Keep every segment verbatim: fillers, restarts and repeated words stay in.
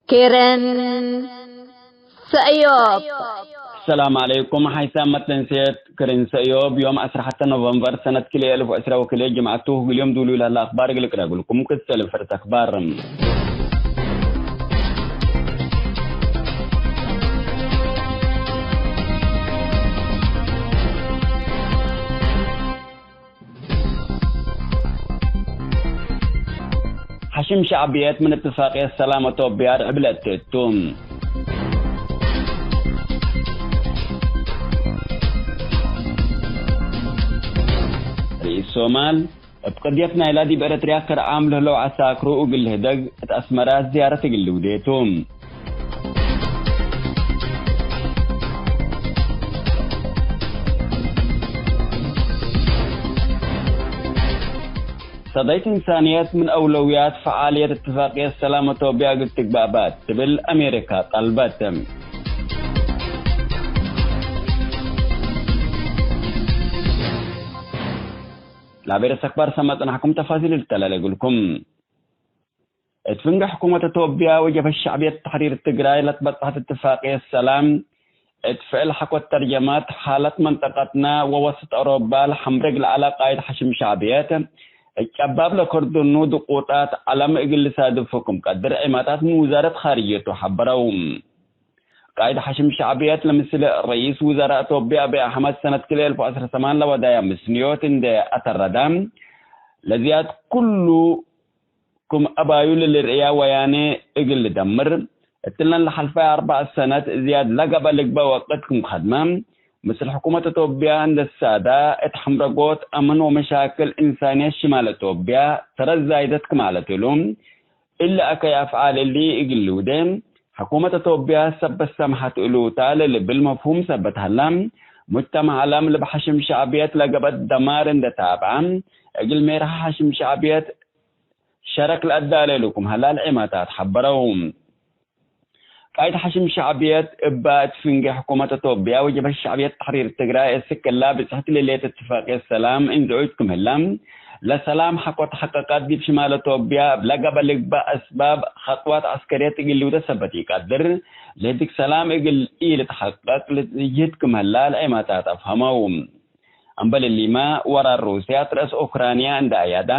ክርን ሰእዮብ። ሰላም ዐለይኩም። ሓይሳም መትለንሴት ክርን ሰእዮብ ዮም ዐስር ሐተ ኖቨምበር ሰነት ክልኤ እልፍ ወዕስራ ወክልኤ ጅምዐቱ፣ እግል ዮም ዱሉይ ለህለ አክባር እግል እቅረብልኩም። ክሰል ፈርስ አክባር። ሐሽም ሸዕብየት ምን እትፋቅየት ሰላም አቶብያ ርዕብ ለእትእቱ። ርኢስ ሶማል፣ እብ ቅድየት ናይላ ዲብ ኤረትርያ ከርዓም ለህለው ዐሳክሩ እግል ልህደግ እት አስመረ ዝያረት እግል ልውዴቱ። ሰዳይት እንሳንየት ምን አውለውያት ፈዓልየት እትፋቅየት ሰላም አቶብያ እግል ትግባእ ባት ትብል አሜሪካ ጠልበት። ለአቤ ርእስ አክባር ሰመ ጽናሕኩም ተፋሲል ልተላለግልኩም። እት ፍንጌ ሕኩመት አቶብያ ወጀብሀት ሸዕብየት ተሕሪር ትግራይ ለትበጽሐት እትፋቅየት ሰላም፣ እት ፍዕል ሐቆት ተርጀመት ሓለት መንጠቀትነ ወወሰጥ አውሮባ ለሐምሬግ ለዐለ ቃይድ ሐሽም ሸዕብየት፣ እት ጨባብ ለከርዱኑ ድቁጣት ዐለም እግል ልሳድፎ ክም ቀድር ዒማታት ምን ውዛረት ኻርጅየቱ ሐበረው። ቃይድ ሐሽም ሸዕብየት ለምስል ረኢስ ውዘራእ አቶብያ አብይ አሕመድ ሰነት ክልኤ እልፍ ወዐስር ሰማን ለወዳያ ምስንዮት እንዴ አተረዳ፣ ለዝያድ ኩሉ ክም አባዩ ለልርእያ ወያኔ እግል ልደምር፣ እትለን ለሐልፈ አርበዕ ሰነት ዝያድ ለገብአ ልግበእ ወቅት ክም ከድመ፣ ምስል ሕኩመት አቶብያ እንዴ ሳዳ እት ሐምረጎት አምን ወመሻክል እንሳንየት ሽማል አቶብያ ተረት ዛይደት ክም ዐለት እሉ፣ እሊ አከይ አፍዓል እሊ እግል ልውዴ፣ ሕኩመት አቶብያ ሰበት ሰምሐት እሉታ ለልብል መፍሁም ሰበት ሀላ፣ ሙጅተማዕ ዐለም ለብ ሐሽም ሸዕብየት ለገብአት ደማር እንዴ ታብዐ፣ እግል ሜርሐ ሐሽም ሸዕብየት ሸረክ ለአዳሌ ልኩም ሀላ ለዒማታት ሐበረው። ቃይድ ሐሽም ሸዕብየት እባ እት ፍንጌ ሕኩመት አቶብያ ወጀብሀት ሸዕብየት ተሕሪር ትግራይ እስክ እላ ብጽሕት ለሌት እትፋቅየት ሰላም እንድዑይት ክም ህላ፣ ለሰላም ሐቆ ተሐቀቃት ዲብ ሽማል አቶብያ እብ ለገብአ ልግበእ አስባብ ኸጥዋት ዐስከርየት እግል ልውዴ ሰበት ኢቀድር፣ ለህድግ ሰላም እግል ኢልትሐቀቅ ልትጅህድ ክም ህላ ለዒማታት አፍሀመው። እምበል እሊመ፣ ወራር ሩስያ እት ረአስ ኡክራንያ እንደ አያዳ፣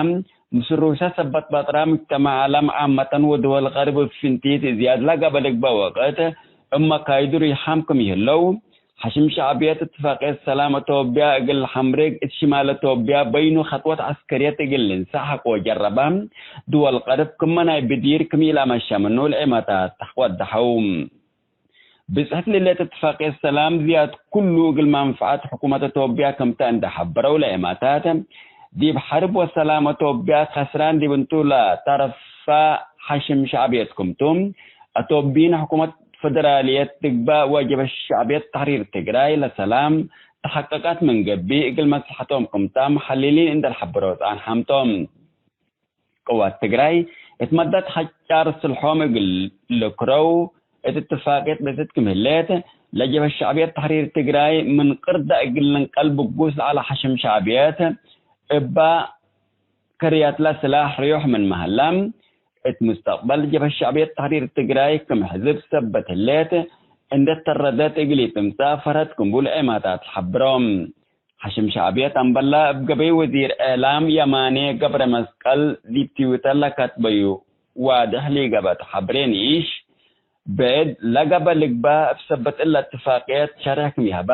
ምስል ሩስያ ሰበት በጥራ፣ ሙጅተማዕ ዐለም ዓመተን ወድወል ገርብ እብ ፍንቲት ዝያድ ለገብአ ልግበእ ወቅት እብ መካይዱ ሪሓም ክም ይህለው፣ ሐሽም ሸዕብየት እትፋቅየት ሰላም አቶብያ እግል ሐምሬግ እት ሽማል አቶብያ በይኑ ኸጥወት ዐስከርየት እግል ልንሰእ ሐቆ ጀረበ፣ ድወል ገርብ ክመ ናይ ብዲር ክም ኢለአመሸ ምኑ ለዔማታት ወደሐው። ብጽሕት ለሌት እትፋቅየት ሰላም ዝያድ ኩሉ እግል መንፈዐት ሕኩመት አቶብያ ክምተ እንዴ ሐበረው ለዔማታት፣ ዲብ ሐርብ ወሰላም አቶብያ ከስራን ዲብ እንቱ ለተረፋ ሐሽም ሸዕብየት ክምቱ፣ አቶብይን ሕኩመት ፈደራልየት ትግባእ ወጀብሀት ሸዕብየት ተሕሪር ትግራይ ለሰላም ተሐቀቃት ምን ገብእ እግል መስለሐቶም ክምታ መሐልሊን እንዴ ለሐበረው ጸንሐም ቶም። ቅዋት ትግራይ እት መደት ሐጫር ስልሖም እግል ልክረው እት እትፋቅየት ብእሲት ክም ህሌት፣ ለጀብሀት ሸዕብየት ተሕሪር ትግራይ ምን ቅርደ እግል ልንቀል ብጉስ ለዐለ ሐሽም ሸዕብየት እባ ከርያትላ ስላሕ ርዮሕ ምንመ ሀላ፣ እት ሙስተቅበል ጀብሀት ሸዕብየት ተሕሪር ትግራይ ክም ሕዝብ ሰበት ህሌት እንዴ ተረደት እግል ኢትምጸእ ፈርሀት ክም ቡ ለዔማታት ሐብሮም። ሐሽም ሸዕብየት አምበላ እብ ገበይ ወዚር እዕላም የማኔ ገብረ መስቀል ዲብ ትዊተር ለከትበዩ ዋድሕ ሊገብአ ተሐብሬ ንኢሽ፣ ብዕድ ለገብአ ልግበእ እብ ሰበት እለ እትፋቅየት ሸርሕ ክም ይሀበ፣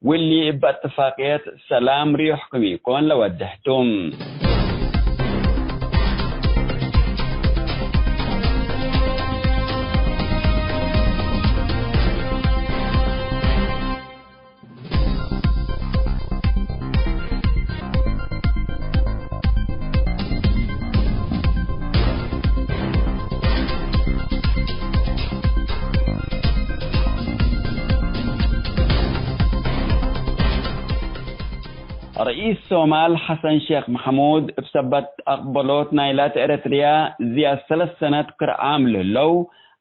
ወእሊ እበ እትፋቅየት ሰላም ርዩሕ ክም ኢኮን ለወድሕ ቱ። ርኢስ ሶማል ሐሰን ሼክ መሕሙድ እብ ሰበት አቅበሎት ናይላት ኤረትርያ ዝያድ ሰለስ ሰነት ክርዓም ለህለው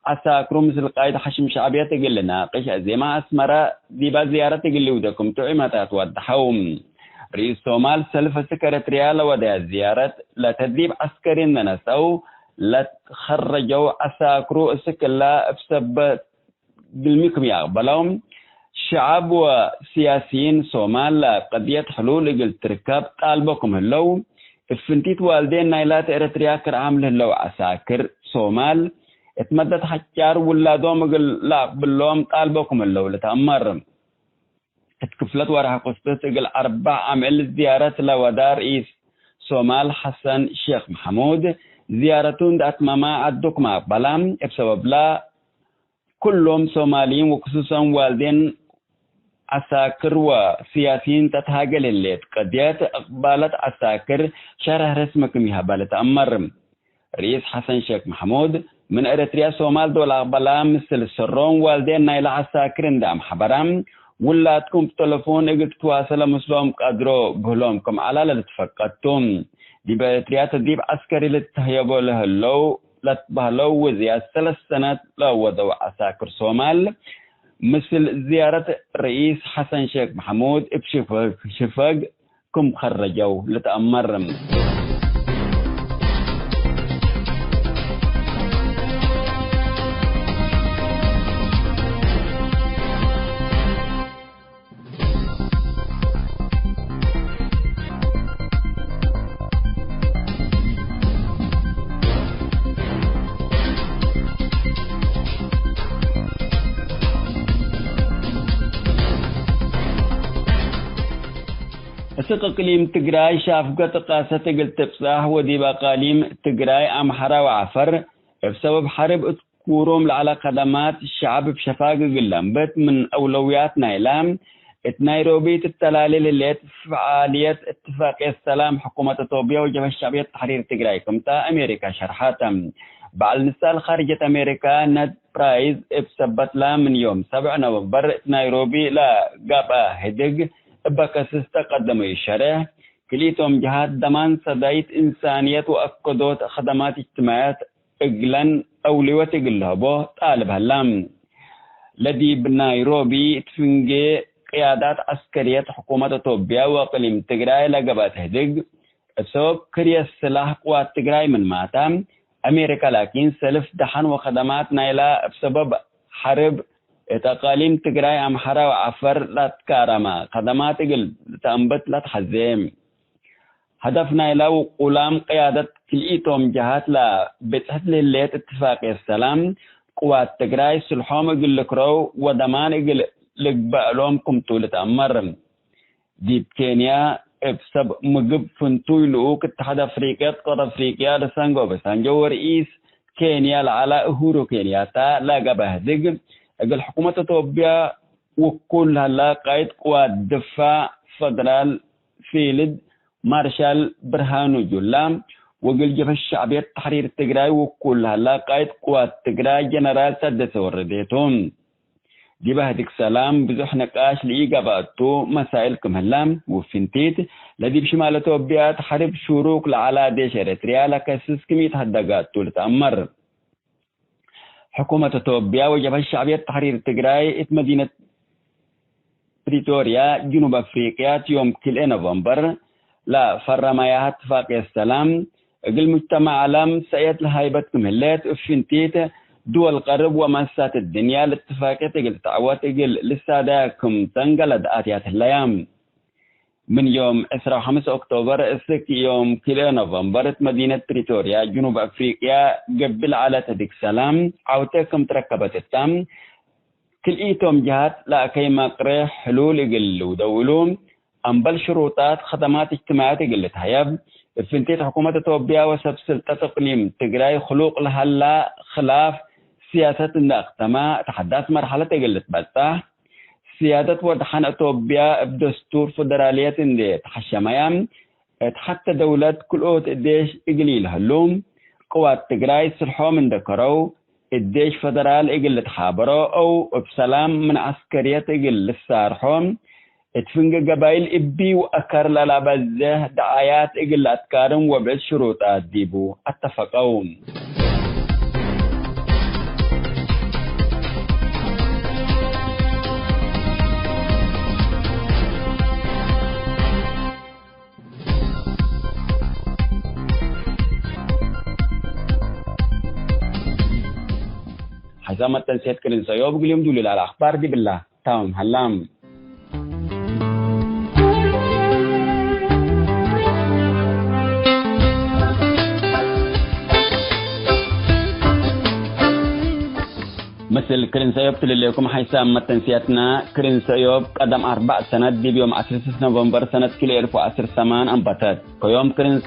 ዐሳክሩ ምስል ቃይድ ሐሽም ሸዕብየት እግል ልናቅሽ አዜመ አስመረ ዲበ ዝያረት እግል ልውዴ ክምቱ ዒመታት ወደሐው። ርኢስ ሶማል ሰልፍ እስክ ኤረትርያ ለወደያት ዝያረት ለተድሪብ ዐስከሪ እንዴ ነሰአው፣ ለትከረጀው ዐሳክሩ እስክ እላ እብ ሰበት ግልሚ ክም ይአቅበለው፣ ሸዐብ ወስያሲይን ሶማል ለቀድየት ሕሉል እግል ትርከብ ጣልቦ ክም ህለው፣ እብ ፍንቲት ዋልዴን ናይላት ኤረትርያ ክርዓም ለህለው ዐሳክር ሶማል፣ እት መደት ሐጫር ውላዶም እግል ለአቅብሎም ጣልቦ ክም ህለው ልትአመር። እት ክፍለት ወርሕ ቅስጥት እግል አርበዕ አምዕል ዝያረት ለወዳ ርኢስ ሶማል ሐሰን ሼክ መሐሙድ፣ ዝያረቱ እንደ አትመመ ዐዱ ክም አቅበላ፣ እብ ሰበብላ፣ ኩሎም ሶማልይን ወክሱሰን ዋልዴን ዐሳክር ወስያሲይን ተትሃገል ህሌት ቀድየት እቅባለት ዐሳክር ሸርሕ ረስሚ ክም ይሀበ ልትአመር። ርኢስ ሐሰን ሼክ መሐሙድ፣ ምን ኤረትርያ ሶማል ዶል አቅበላ ምስል ሰሮም ዋልዴን ናይለ ዐሳክር እንደ አምሐበራ፣ ውላድኩም ብተለፎን እግል ትትዋሰለ ምስሎም ቀድሮ ብህሎም ክም ዐላ ለልትፈቀድ ቱ። ዲብ ኤረትርያ ተድሪብ ዐስከሪ ልትህየቦ ለህለው ለትበህለው ወዝያድ ሰለስ ሰነት ለወደው ዐሳክር ሶማል፣ ምስል ዝያረት ርኢስ ሐሰን ሼክ መሐሙድ እብ ሽፈግ፣ ሽፈግ ክም ከረጀው ልትአመር። እስክ እቅሊም ትግራይ ሻፍገት ቃሰት እግል ትብጻሕ ወዲብ አቃሊም ትግራይ፣ አምሐራ ወዐፈር እብ ሰበብ ሐርብ እት ኩሮም ለዐለ ከደማት ሸዐብ እብ ሸፋግ እግል ለአንብት ምን አውለውያት ናይላ፣ እት ናይሮቢ ትተላሌ ለህሌት ፈዓልየት እትፋቅየት ሰላም ሕኩመት አቶብያ ወጀብሀት ሸዕብየት ተሕሪር ትግራይ ክምተ አሜሪካ ሸርሐተ። በዐል ንሳል ካርጀት አሜሪካ ነድ ፕራይዝ እብ ሰበትላ ምን ዮም ሰብዕ ኖቨምበር እት ናይሮቢ ለገብአ ህድግ እበ ከስስ ተቀደመዩ ሸሬሕ፣ ክልኢቶም ጀሃት ደማን ሰዳይት እንሳንየት ወአከዶት ከደማት እጅትማዕየት እግለን አውሊወት እግል ለህቦ ጣልብ ሀላ። ለዲብ ናይሮቢ እት ፍንጌ ቅያዳት ዐስከርየት ሕኩመት አቶብያ ወእቅሊም ትግራይ ለገብአት ህድግ፣ እብ ሰበብ ክርየት ስላሕ ቅዋት ትግራይ ምንማተ፣ አሜሪካ ላኪን ሰልፍ ደሐን ወከደማት ናይላ እብ ሰበብ ሐርብ እት አቃሊም ትግራይ አምሐራ ወዐፈር ለትካረመ ከደማት እግል ልትአንብት ለትሐዜ። ሀደፍ ናይላ ውቁላም ቅያደት ክልኢቶም ጀሃት ለብጽሕት ለህሌት እትፋቅየት ሰላም፣ ቅዋት ትግራይ ስልሖም እግል ልክረው ወደማን እግል ልግበእ እሎም ክምቱ ልትአመር። ዲብ ኬንያ፣ እብ ሰብ ምግብ ፍንቱይ ልኡክ እትሓድ አፍሪቅያ፣ ቀር አፍሪቅያ፣ ደሳንጎ ኦባሳንጆ ወርኢስ ኬንያ ለዐለ እሁሩ ኬንያታ ለገብአ ህድግ፣ እግል ሕኩመት አቶብያ ውኩል ለሀላ ቃይድ ቅዋት ድፋዕ ፈደራል ፊልድ ማርሻል ብርሃኑ ጁላ፣ ወእግል ጀብሀት ሸዕብየት ተሕሪር ትግራይ ውኩል ለሀላ ቃይድ ቅዋት ትግራይ ጀነራል ታደሰ ወረደ ቱ። ዲበ ህድግ ሰላም ብዙሕ ንቃሽ ለኢገብአቱ መሳእል ክም ህላ፣ ወፍንቲት ለዲብ ሽማል አቶብያ እት ሐርብ ሹሩክ ለዐላ ዴሽ ኤረትርያ ለከስስ ክም ኢተሀደገቱ ልትአመር። ሕኩመት አቶብያ ወጀብሀት ሸዕብየት ተሕሪር ትግራይ እት መዲነት ፕሪቶርያ፣ ጅኑብ አፍሪቅያ፣ እት ዮም ክልኤ ኖቨምበር ለፈረመያሀ እትፋቅየት ሰላም፣ እግል ሙጅተማዕ ዐለም ሰእየት ለሀይበት ክም ህሌት፣ እብ ፍንቲት ድወል ቀርብ ወመንሰት እድንያ ለእትፋቅየት እግል ትዐወት እግል ልሳደያ ክም ተንገለድ አትያት ህለያ። ምን ዮም ዕስራ ወሐምስ ኦክቶበር እስክ ዮም ክልኤ ኖቨምበር፣ እት መዲነት ፕሪቶርያ፣ ጅኑብ አፍሪቅያ፣ ገብእ ለዐለት ህድግ ሰላም ዐውቴ ክም ትረከበት እታ፣ ክልኢቶም ጀሃት ለአከይ መቅሬሕ ሕሉል እግል ልውደው እሉ፣ አምበል ሽሩጣት ከደማት እጅትማዕየት እግል ልትሀየብ፣ እብ ፍንቲት ሕኩመት አቶብያ ወሰብ ስልጠት እቅሊም ትግራይ ክሉቅ ለሀላ ክላፍ ስያሰት እንዴ አክተመ፣ እት ሐዳስ መርሐለት እግል ልትበጸሕ፣ ስያደት ወደሐን አቶብያ እብ ደስቱር ፈደራልየት እንዴ ተሐሸመየ፣ እት ሐቴ ደውለት ክልኦት እዴሽ እግል ኢለህሉ፣ ቅዋት ትግራይ ስልሖም እንዴ ከረው፣ እዴሽ ፈደራል እግል ልትሓበሮ አው እብ ሰላም ምን ዐስከርየት እግል ልሳርሖ፣ እት ፍንጌ ገባይል እቢ ወአከር ለለአበዝሕ ደዓያት እግል ለአትካርም ወብዕድ ሽሩጣት ዲቡ አተፈቀው። እዛ መተንሴት ክርን ሰእዮብ እግል ዮም ዱሉል ለዐለ አክባር ዲብላ ታምም ሀላ። ምስል ክርን ሰእዮብ ትልሌኩም ሓይሳም መተንስያትና። ክርን ሰእዮብ ቀደም አርበዕ ሰነት ዲብ ዮም ዐስር ስስ ኖቨምበር ሰነት ክልኤ እልፍ ወዐስር ሰማን አንበተት። ከዮም ክርን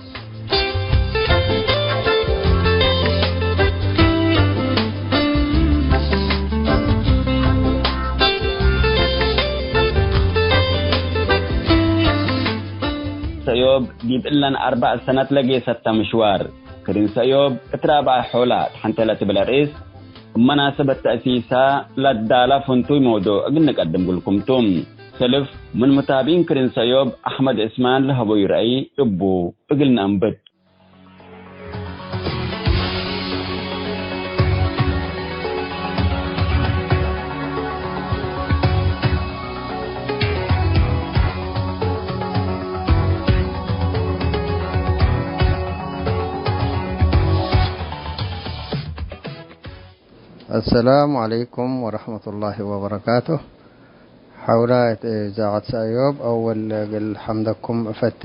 ሰእዮብ ዲብ እለን አርበዕ ሰነት ለጌሰተ ምሽዋር፣ ክርን ሰእዮብ እት ራብዓይ ሖላ ተሐንተ ለትብል ርእስ፣ እብ መናሰበት ተእሲሳ ለዳላ ፍንቱይ መውዱዕ እግል ንቀድም እግልኩም ቱ። ሰልፍ ምን ሙታብዒን ክርን ሰእዮብ አሕመድ እስማን ለሀበዩ ረአይ እቡ እግል ነአንብት። አሰላሙ ዐለይኩም ወረሕመቱላሂ ወበረካቱህ። ሐውላ እት እዛዐት ሰእዮብ አወል እግል ሐምደኩም እፈቴ።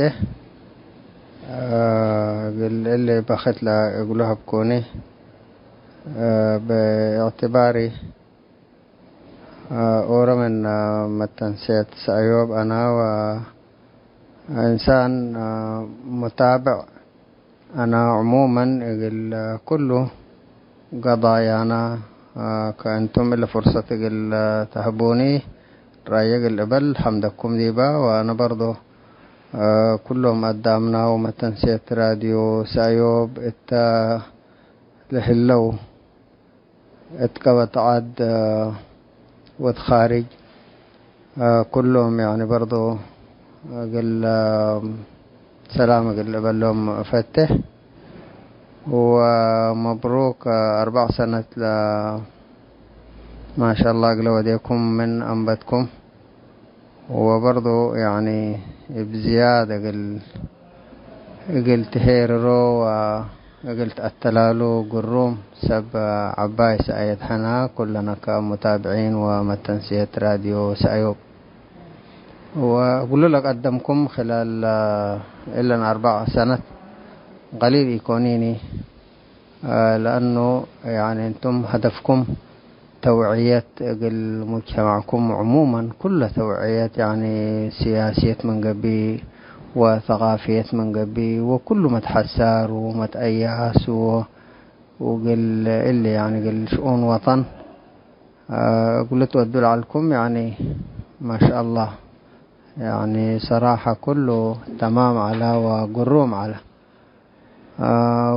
እግል እሊ በክት ለእግሉ ሀብኩኒ። ብእዕትባሪ ኦሮ ምን መተንሴት ሰእዮብ አና ወእንሳን ሙታብዕ አና ዕሙመን እግል ኩሉ ገዳያና፣ አ፣ ከእንቱም እሊ ፍርሰት እግል ተህቡኒ ረአየ እግል እበል ሐምደኩም ዲባ። ወአነ በርዶ፣ አ፣ ኩሎም አዳምና ወመተንሴት ራድዮ ሰእዮብ እተ ለህለው እት ቀበት ዐድ ወእት ኻርጅ፣ ኩሎም ያኒ በርዶ እግል ሰላም እግል እበሎም እፈቴ። ወመብሩክ አርበዕ ሰነት ለ ማሻአላህ እግለ ወዴኩም ምን አንበትኩም። ወበርዶ፣ ያኒ፣ እብ ዝያድ እግል፣ እግል ትሄርሮ ወእግል ተአተላሉ ግሩም ሰብ ዐባይ ሰአየት ሐና፣ ኩለነ ከሙታብዒን ወመተንስየት ራድዮ ሰአዮብ። ወእግሉ ለቀደምኩም ኽላል እለን አርበዕ ሰነት ቀሊል ኢኮኒኒ። ለአኑ፣ ያኒ፣ እንቱም ሀደፍኩም ተውዕየት እግል ሙጅተማዕኩም ዕሙመን፣ ኩለ ተውዕየት፣ ያኒ፣ ስያስየት ምን ገብእ ወሰቃፍየት ምን ገብእ ወኩሉ መትሐሳር ወመትአያስ ወ-፣ ወእግል እሊ፣ ያኒ፣ እግል ሽኡን ወጠን እግሉ ትወዱ ለዐልኩም፣ ያኒ፣ ማሻአላህ፣ ያኒ፣ ሰራሐ ኩሉ ተማም ዐለ ወግሩም ዐለ።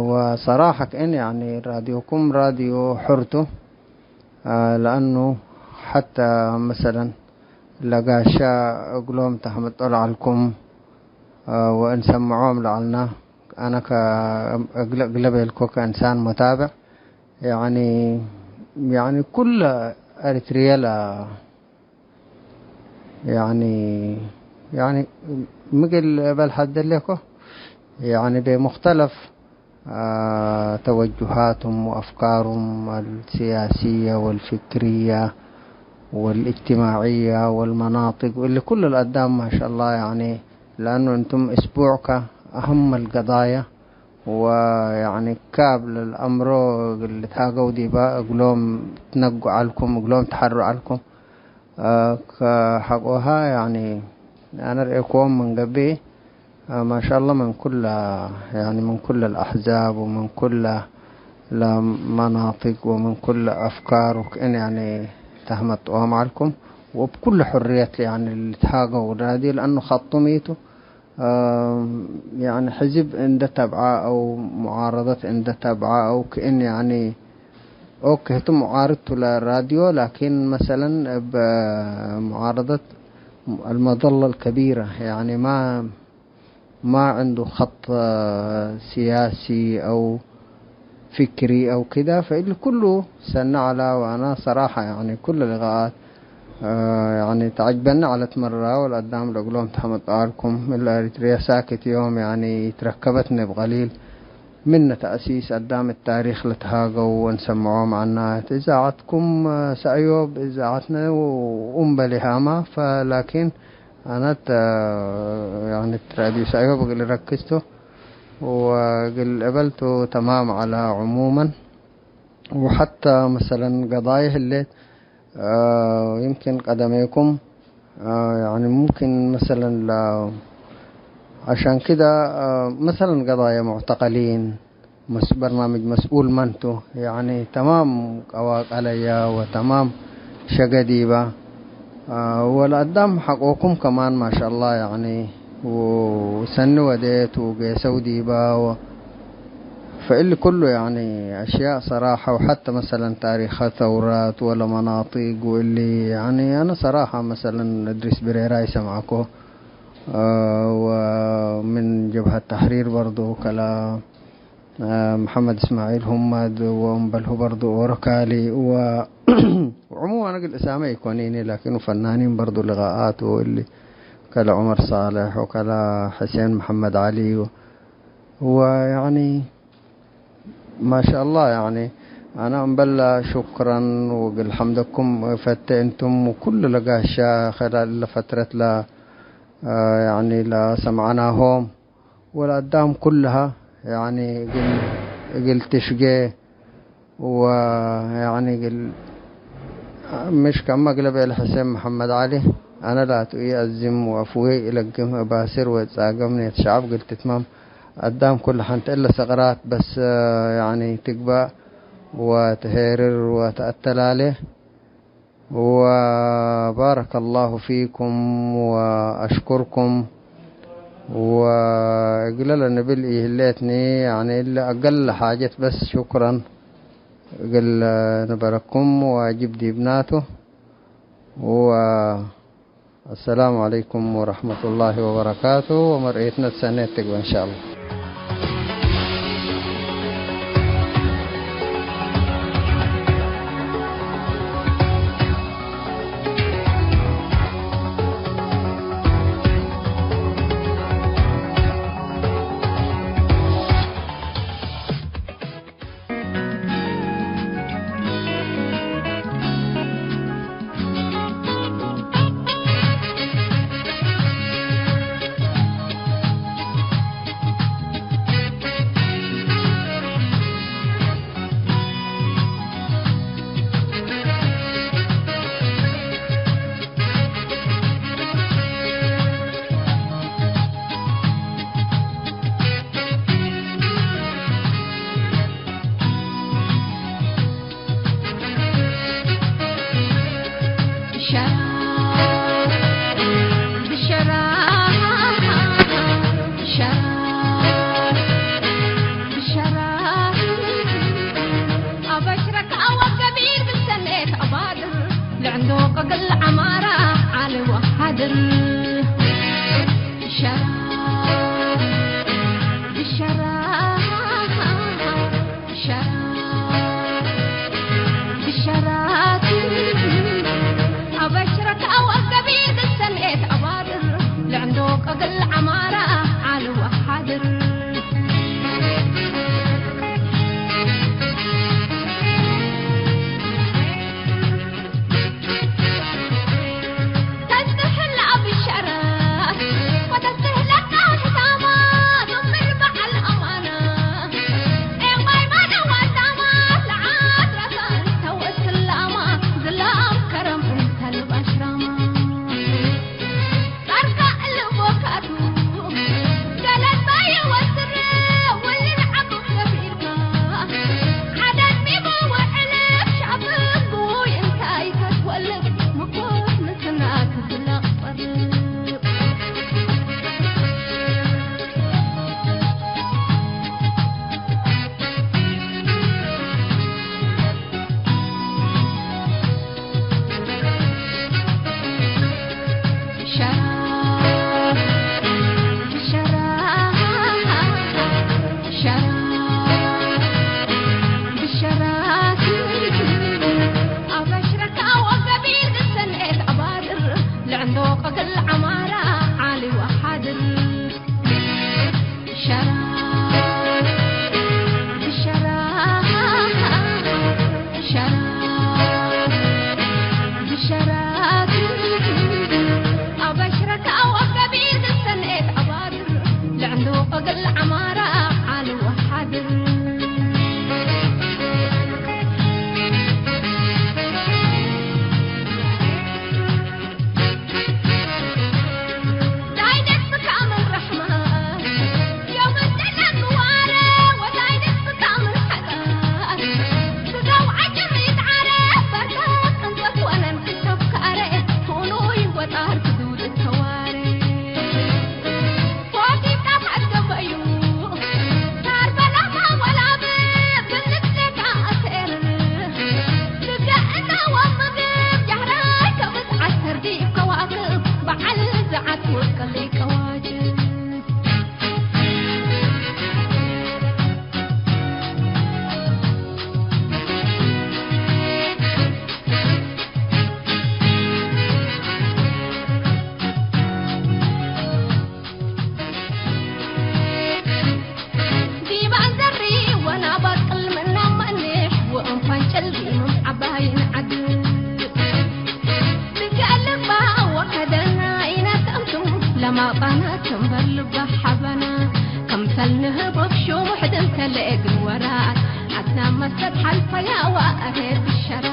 ወሰራሐ ክእን፣ ያኒ፣ ራድዮኩም ራድዮ ሑር ቱ። ለአኑ ሐተ መሰለን ለጋሻ እግሎም ተሐምጦ ለዐልኩም ወእንሰምዖም ለዐልና፣ አነ ከ-፣ እግለ፣ እግለ ቤልኮ ከእንሳን ሙታብዕ፣ ያኒ፣ ያኒ ኩለ ኤሪትርየ ለ-፣ ያኒ፣ ያኒ፣ ምግል እበል ሐደሌኮ፣ ያኒ፣ በሙክተለፍ፣ አ፣ ተወጁሃቱም ወአፍካሩም አልስያስየ ወልፍክርየ ወልእጅትማዕየ ወልመናጥቅ፣ እሊ ኩሉ ለአዳም፣ ማሻአላህ፣ ያኒ፣ ለአኑ እንቱም እስቡዕከ አህም አልቀዳየ ወያኒ ካብ ለልአምሮ እግል ልትሃገው ዲበ እግሎም ትነጉ ዐልኩም፣ እግሎም ተሐሩ ዐልኩም። አ፣ ከሐቆሃ ያኒ አነ ርኤክዎም ምን ገብእ፣ አ፣ ማሻአላህ ምን ኩለ፣ ያኒ ምን ኩለ ለአሕዛብ ወምን ኩለ ለመናጥቅ ወምን ኩለ አፍካር ወክእን ያኒ ተህመጥዎም ዐልኩም ወእብ ኩለ ሕርየት ያኒ ልትሃገው ራድዮ ለአኑ ከጡሚቱ። ያኒ ሕዝብ እንደ ተብዐ አው ሙዓረደት እንደ ተብዐ አው ክእን ያኒ ኦኬ፣ ህቱ ሙዓርድ ቱ ለራድዮ፣ ላኪን መሰለን እብ ሙዓረደት አልመደለ አልከቢረ፣ ያኒ ማ፣ ማ ዕንዱ ኸጥ ስያሲ አው ፍክሪ አው ክደ፣ ፈእሊ ኩሉ ሰኒ ዐለ። ወአና ሰራሐ፣ ያኒ፣ ኩለ ሊቃአት፣ አ፣ ያኒ፣ ተዐጅበኒ ዐለት መራ፣ ወለአዳም ለእግሎም ተሐመጣልኩም፣ እለ ኤሪትርየ ሳክት ዮም፣ ያኒ፣ ትረከበትነ እብ ቀሊል። ምነ ተእሲስ አዳም እት ታሪክ ለትሃገው ወእንሰምዖ መዐናት። እዛዐትኩም ሰእዮብ እዛዐትነ ወኡምበሌ ሃማ፣ ፈላኪን አነ ተ-፣ ያኒ ራዲዮ ሰእዮብ እግል ረክዝቱ ወእግል እበልቱ ተማም ዐላ። ዕሙመን ወሐተ መሰለን ገዳየ ህሌት፣ አ፣ ይምኪን ቀደሜኩም፣ አ፣ ያኒ ሙምኪን መሰለን ለ-፣ ዐሻን ክደ፣ አ፣ መሰለን ገዳየ ሙዕተቀሊን፣ መስ-፣ በርናምጅ መስኡል መንቱ፣ ያኒ ተማም ቀዋቀለያ ወተማም ሸገ ዲባ፣ አ፣ ወለአዳም ሐቆኩም ከማን ማሻአላህ፣ ያኒ ወሰኒ ወዴት ወጌሰው ዲባ ወ-፣ ፈእሊ ኩሉ ያኒ አሽያእ ሰራሐ ወሐተ መሰለን ታሪኸ ተውራት ወለ መናጢቅ ወእሊ ያኒ አነ ሰራሐ መሰለን እድሪስ ብሬራ ይሰምዐኮ፣ አ፣ ወምን ጀብሀት ተሕሪር በርዱ ከላ መሐመድ እስማዒል ሁመድ ወእምበልሁ በርዱ ኦሮካሊ ወ-፣ ወዕሙመን እግል እሳመ ኢኮኒኒ፣ ላኪን ፈናኒን በርዱ ልቃኣት ወእሊ ከለ ዑመር ሳልሕ ወከለ ሕሴን መሐመድ ዐሊ ወ-፣ ወያኒ ማሻአላህ፣ ያኒ አነ እምበል ሹክረን ወእግል ሐምደኩም እፈቴ፣ እንቱም ወኩሉ ለጋሻ ከላል ለፈትረት ለ-፣ ያኒ ለሰምዐናሆም ወለአዳም ኩልሃ ያኒ እግል፣ እግል ትሽጌ ወያኒ እግል ምሽ ከመ እግለ ቤለ ሕሴን መሐመድ ዐሊ፣ አነ ላቱ ኢአዝም ወአፍዌ ኢለግም እባስር ወእጻገም ኔት ሸዐብ እግል ትትመም አዳም ኩል ሐንተ እለ ሰቅራት በስ ያኒ ትግባእ ወትሄርር ወተአተላሌ። ወባረከ ላሁ ፊኩም ወአሽኩርኩም። ወእግለ ለንብል ኢህሌትኒ፣ ያኒ እለ አገለ ሓጀት በስ ሹክረን እግል ንበረኩም ዋጅብ ዲብናቱ። ወአሰላሙ ዐለይኩም ወረሕመቱላሂ ወበረካቱ። ወመርኤትነ ሰኔት ትግበእ እንሻአላህ። ወምግብ ጀህራይ ከብት ዐተር ዲብ ከዋክብ በዐል ዘዐት ወቀሌ ቀዋጅብ። ዲብ አንዘሪ ወናባቅል ምናም መኔሕ ወእንፋንጨል ዲምም ዐባይን ዐድ። ትከልባ ወከደና ኢነተምቱ ለማባና ትንበር ልባ ሐበና። ከምሰል ንህቦ ሹም ሕድ እንተ ለእግል ወራት ዐድና መሰት ሐልፈያ ወአሄ ብሸራ።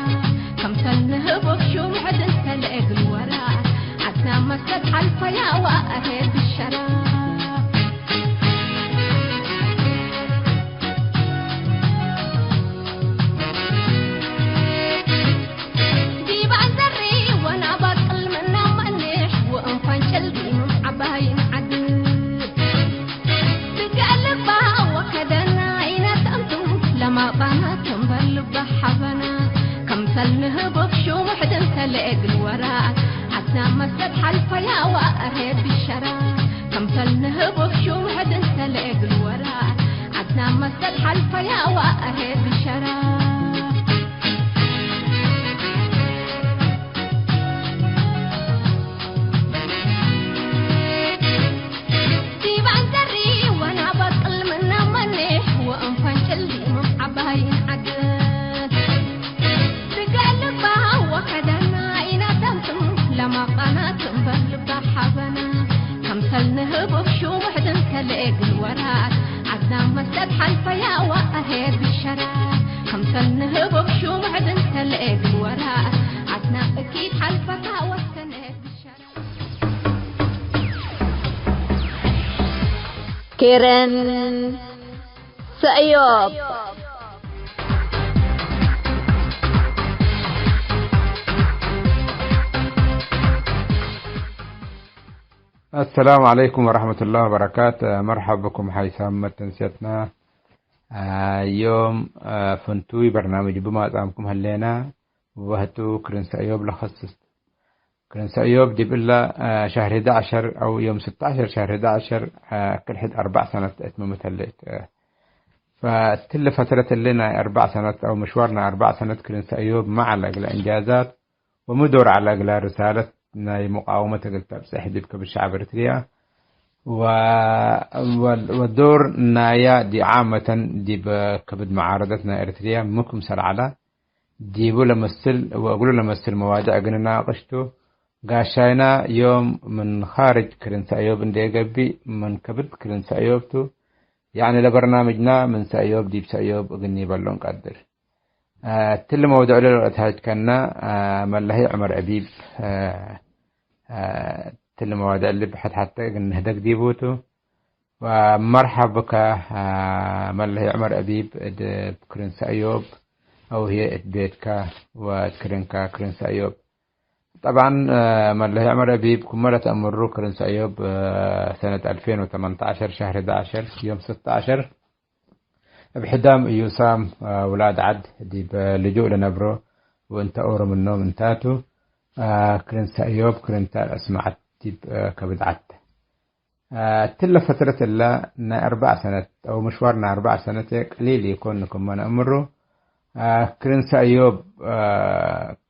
ከምሰል ንህቦ ሹም ሕድ እንተ ለእግል ወራት ዐድና መሰት ሐልፈያ ወአሄ ብሸራ። ዲብ አንዘሪ ወናባቅል ምናም መኔሕ ወእንፋንጨል ዲምም ዐባይን ዐድ። ትከልባ ወከደና ኢነተምቱ ለማባና ትንበር ልባ ሐበና። ከምሰል ንህቦ ሹም ሕድ እንተ ለእግል ወራት ዐድና መሰት ሐልፈያ ወአሄ ብሸራ። ከምሰል ንህቦ ሹም ሕድ እንተ ለእግል ወራት ዐድና መሰል ሐልፈያ ወአሄ ብሸራ። ዲብ አንዘሪ ወናባቅል ምናም መኔሕ ወእንፋንጨል ዲምም ዐባይን ዐድ። ትገልባ ወከደና ኢነተምቱ ለማቃና ትንበር ልባ ሐበና። ከምሰል ንህቦ ሹም ሕድ እንተ ለእግል ወራት ዐድና መሰት ሐልፈያ ወአሄ ብሸራ። ከምሰል ንህቦ ሹም ሕድ እንተ ለእግል ወራት ዐድና እኪት ሐልፈታ ወሰነ ብሸራ። ኬረን ሰእዮብ። አሰላሙ ዐለይኩም ወረሕመቱላሂ ወበረካቱ። መርሐብ ብኩም ሐይሳም መተንስየትና። ዮም ፍንቱይ በርናምጅ ብማጻምኩም ሀሌና። ወህቱ ክርን ሰእዮብ ለኸስስ። ክርን ሰእዮብ ዲብ እለ ሸህር ሕዳዐሸር አው ዮም ስተዐሸር ሸህር ሕዳዐሸር እክል ሕድ አርበዕ ሰነት እትምምት ህሌት። ፈእትሊ ፈትረት እሊ ናይ አርበዕ ሰነት አው ምሽዋር ናይ አርበዕ ሰነት ክርን ሰእዮብ ማ ዐለ እግለ እንጃዛት ወሚ ዶር ዐለ እግለ ርሳለት ናይ ሙቃወመት እግል ተብጽሕ ዲብ ከብድ ሸዐብ ኤረትርያ ወ-፣ ወ-፣ ወዶር ናያ ዲ ዓመተን ዲብ ከብድ መዓረደት ናይ ኤረትርያ ሚ ክምሰል ዐለ ዲቡ ለመስል ወእግሉ ለመስል መዋድዕ እግል ንናቅሽ ቱ። ጋሻይና ዮም ምን ካርጅ ክርን ሰእዮብ እንዴ ገብእ ምን ከብድ ክርን ሰእዮብ ቱ። ያዕኒ ለበርናምጅና ምን ሰእዮብ ዲብ ሰእዮብ እግል ኒበሎ እንቀድር። አ፣ እትሊ መውድዕ ለልአትሃጅከና፣ አ፣ መለሀይ ዑመር አቢብ፣ አ፣ አ፣ እትሊ መዋድዕ እሊ ብሐት ሐቴ እግል ንህደግ ዲቡ ቱ። ወመርሐብ ብከ፣ አ፣ መለሀይ ዑመር አቢብ፣ እብ ክርን ሰእዮብ አው ህዬ እት ቤትከ ወእት ክርንከ ክርን ሰእዮብ። ጠብዓን፣ አ፣ መለሀይ ዑመር አቢብ፣ ክመ ለተአምሩ ክርን ሰእዮብ፣ አ፣ ሰነት አልፌን ወተመንተዐሸር ሸህር ሕዳዐሸር ዮም ስተዐሸር፣ እብ ሕዳም እዩሳም፣ አ፣ ውላድ ዐድ ዲብ ልጁእ ለነብሮ ወእንተ ኦሮ ምኖም እንታቱ፣ አ፣ ክርን ሰእዮብ ክርንተ ለአስመዐት ዲብ፣ አ፣ ከብድ ዐድ። አ፣ እትለ ፈትረት እለ ናይ አርበዕ ሰነት አው ምሽዋር ናይ አርበዕ ሰነት ቀሊል ኢኮን ክመ ነአምሩ። አ፣ ክርን ሰእዮብ፣ አ፣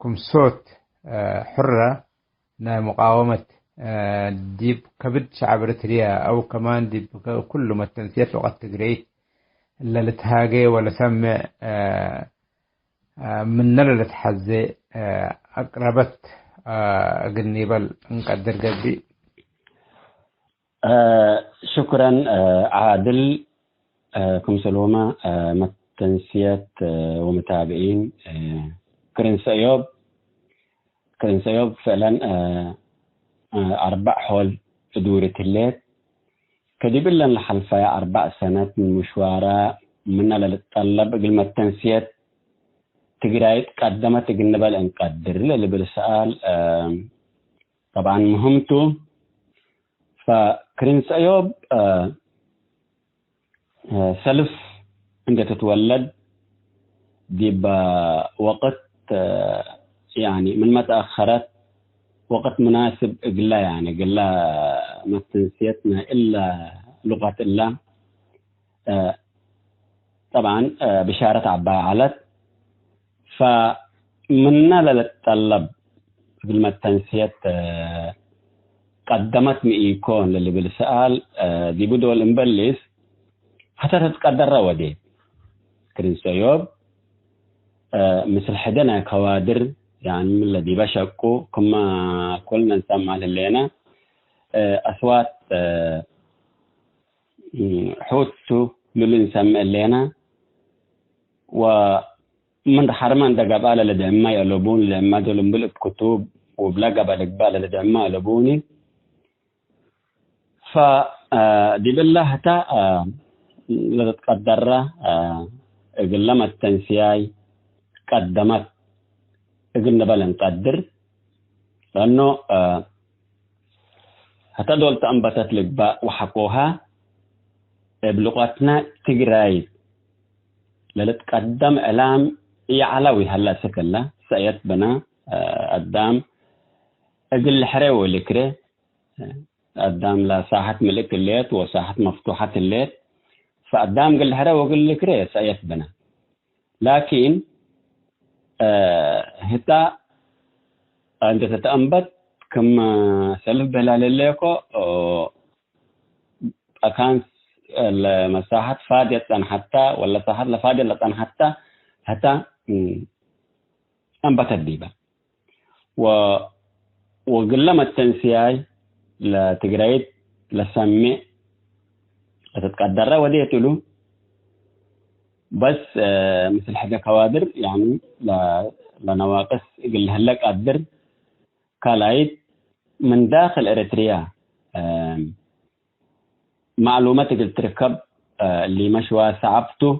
ክምሶት፣ አ፣ ሕረ ናይ ሙቃወመት፣ አ፣ ዲብ ከብድ ሸዐብ ኤረትርያ አው ከማን ዲብ ከ-፣ ኩሉ መተንስየት ወቀት ትግረይት ለልትሃጌ ወለሰምዕ፣ አ፣ አ፣ ምነ ለልትሐዜ፣ አ፣ አቅረበት፣ አ፣ እግል ኒበል እንቀድር ገብእ። አ፣ ሽኩረን፣ አ፣ ዓድል። አ፣ ክምሰልሁመ፣ አ፣ መተንስየት፣ አ፣ ወመታብዒን፣ አ፣ ክርን ሰእዮብ፣ ክርን ሰእዮብ ፍዕለን፣ አ፣ አ፣ አርበዕ ሖል እዱርት ህሌት። ከዲብ እለን ለሐልፈየ አርበዕ ሰነት ምን ምሽዋረ ምነ ለልትጠለብ እግል መተንስየት ትግራይ ትቀደመት እግል ንበል እንቀድር ለልብል ሰኣል፣ አ፣ ጠብዓን ምህም ቱ። ፈክርን ሰእዮብ፣ አ፣ አ፣ ሰልፍ እንዴ ትትወለድ ዲብ ወቅት፣ አ፣ ያኒ ምን መተአኸረት ወቅት ሙናስብ እግላ፣ ያኒ እግላ መተንስየት ናይ እላ ሉቀት እላ፣ እ፣ ጠብዓን፣ እ፣ ብሻረት ዐባይ ዐለት። ፈምነ ለልትጠለብ እግል መተንስየት፣ እ፣ ቀደመት ሚ ኢኮን ለልብል ሰኣል፣ እ፣ ዲቡ ዶል እምበሊስ፣ ሐተ ተትቀደረ ወዴት። ክሪንሶ ዮብ፣ እ፣ ምስል ሕደ ናይ ከዋድር፣ ያኒ ምን ለዲበ ሸቁ፣ ክመ ኩልነ እንሰምዕ ህሌነ፣ እ፣ አስዋት፣ እ፣ ሑቱ ልሉ እንሰምዕ ህሌነ፣ ወምን ሐርመ እንደ ገብአ ለልድዕማ የአለቡኒ፣ ልድዕማ ዶል እምብል እብ ክቱብ ወእብለ ገብአ ልግበእ ለልድዕማ አለቡኒ። ፈ፣ አ፣ ዲብለ ህተ፣ አ፣ ለትትቀደረ፣ አ፣ እግለ መተንስያይ ቀደመት እግል ንበል እንቀድር። ለአኖ፣ አ፣ ህተ ዶል ተአንበተት ልግበእ ወሐቆሃ እብ ሉቀትነ ትግራይት ለልትቀደም እዕላም ኢዐለ ወኢሀለ እስክ እለ ሰእየት ብነ፣ አ፣ አዳም እግል ልሕሬ ወልክሬ፣ አዳም ለሳሐት ምልእት ህሌት ወሳሐት መፍቱሐት ህሌት፣ ፈአዳም እግል ልሕረ ወእግል ልክሬ ሰእየት ብነ። ላኪን፣ እ፣ ህታ እንዴ ተተአንበት ክም ሰልፍ በላል ህሌኮ፣ ኦ፣ አካን ለመሳሐት ፋድየት ጸንሐታ፣ ወለ ሳሐት ለፋድየት ለጸንሐታ፣ ህታ፣ እም፣ አንበተት ዲበ። ወ-፣ ወግለ መተንስያይ ለትግራይት ለሰሜዕ ለትትቀደረ ወዴት እሉ። በስ፣ እ፣ ምስል ሕደ ከዋድር፣ ያኒ፣ ለ-፣ ለነዋቅስ እግል ለህለ ቀድር፣ ካልኣይት ምን ዳክል ኤረትርያ፣ እ፣ ማዕሉመት እግል ትርከብ፣ እ፣ እሊመ ሽዋ ሰዓብ ቱ።